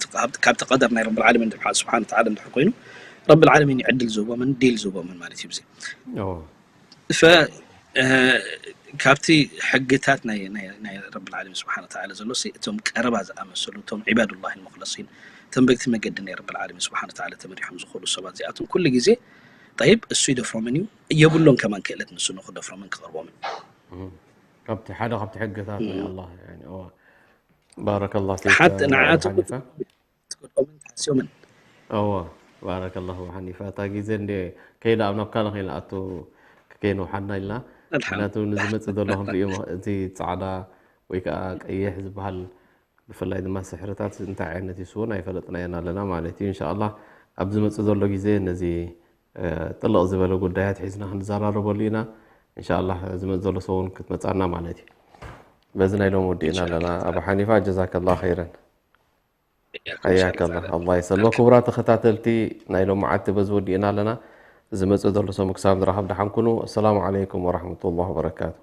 ካብቲ ቀደር ናይ ረብል ዓለሚን ስብሓን ወተዓላ እንድሕር ኮይኑ ረብል ዓለሚን እዩ ዕድል ዝህቦምን ዲል ዝህቦምን ማለት እዩ። ብዚ ካብቲ ሕግታት ናይ ረብል ዓለሚን ስብሓን ወተዓላ ዘሎ እቶም ቀረባ ዝኣመሰሉ እቶም ዒባዱላህ ልሙክለሲን እቶም በቲ መገዲ ናይ ረብል ዓለሚን ስብሓን ወተዓላ ተመሪሖም ዝኸዱ ሰባት እዚኣቶም ኩሉ ግዜ ጠይብ እሱ ይደፍሮምን እዩ የብሎን ከማን ክእለት ንሱ ንክደፍሮምን ክቐርቦምን። ካብቲ ሓደ ካብቲ ሕግታት ናይ ኣላ። ባረከላ ፊክ ሓት ንዓቱ ትክድኦምን ትሓስዮምን። እወ ባረከላሁ ሓኒፋ። እታ ግዜ እንደ ከይዳ ኣብ ናብ ካልእ ከይንኣቱ ከይንውሓድና ኢልና። ምክንያቱ ንዝመፅእ ዘሎ ክንሪኦ እቲ ፃዕዳ ወይ ከዓ ቀይሕ ዝበሃል ብፍላይ ድማ ስሕርታት እንታይ ዓይነት ይስውን ኣይፈለጥናዮን ኣለና ማለት እዩ። እንሻላ ኣብ ዝመፅእ ዘሎ ግዜ ነዚ ጥልቕ ዝበለ ጉዳያት ሒዝና ክንዘራረበሉ ኢና። እንሻላ ዝመፅእ ዘሎ ሰው እውን ክትመፃና ማለት እዩ። በዚ ናይ ሎም ወዲእና ኣለና። ኣቡ ሓኒፋ ጀዛከላ ኸይረን። ሓያከላ ኣላ ይሰልመ። ክቡራት ተኸታተልቲ ናይ ሎም መዓልቲ በዚ ወዲእና ኣለና። ዝመፅእ ዘሎ ሰሙ ክሳብ ንራኸብ ደሓን ኩኑ። ኣሰላሙ ዓለይኩም ወረሕመቱላህ ወበረካቱ።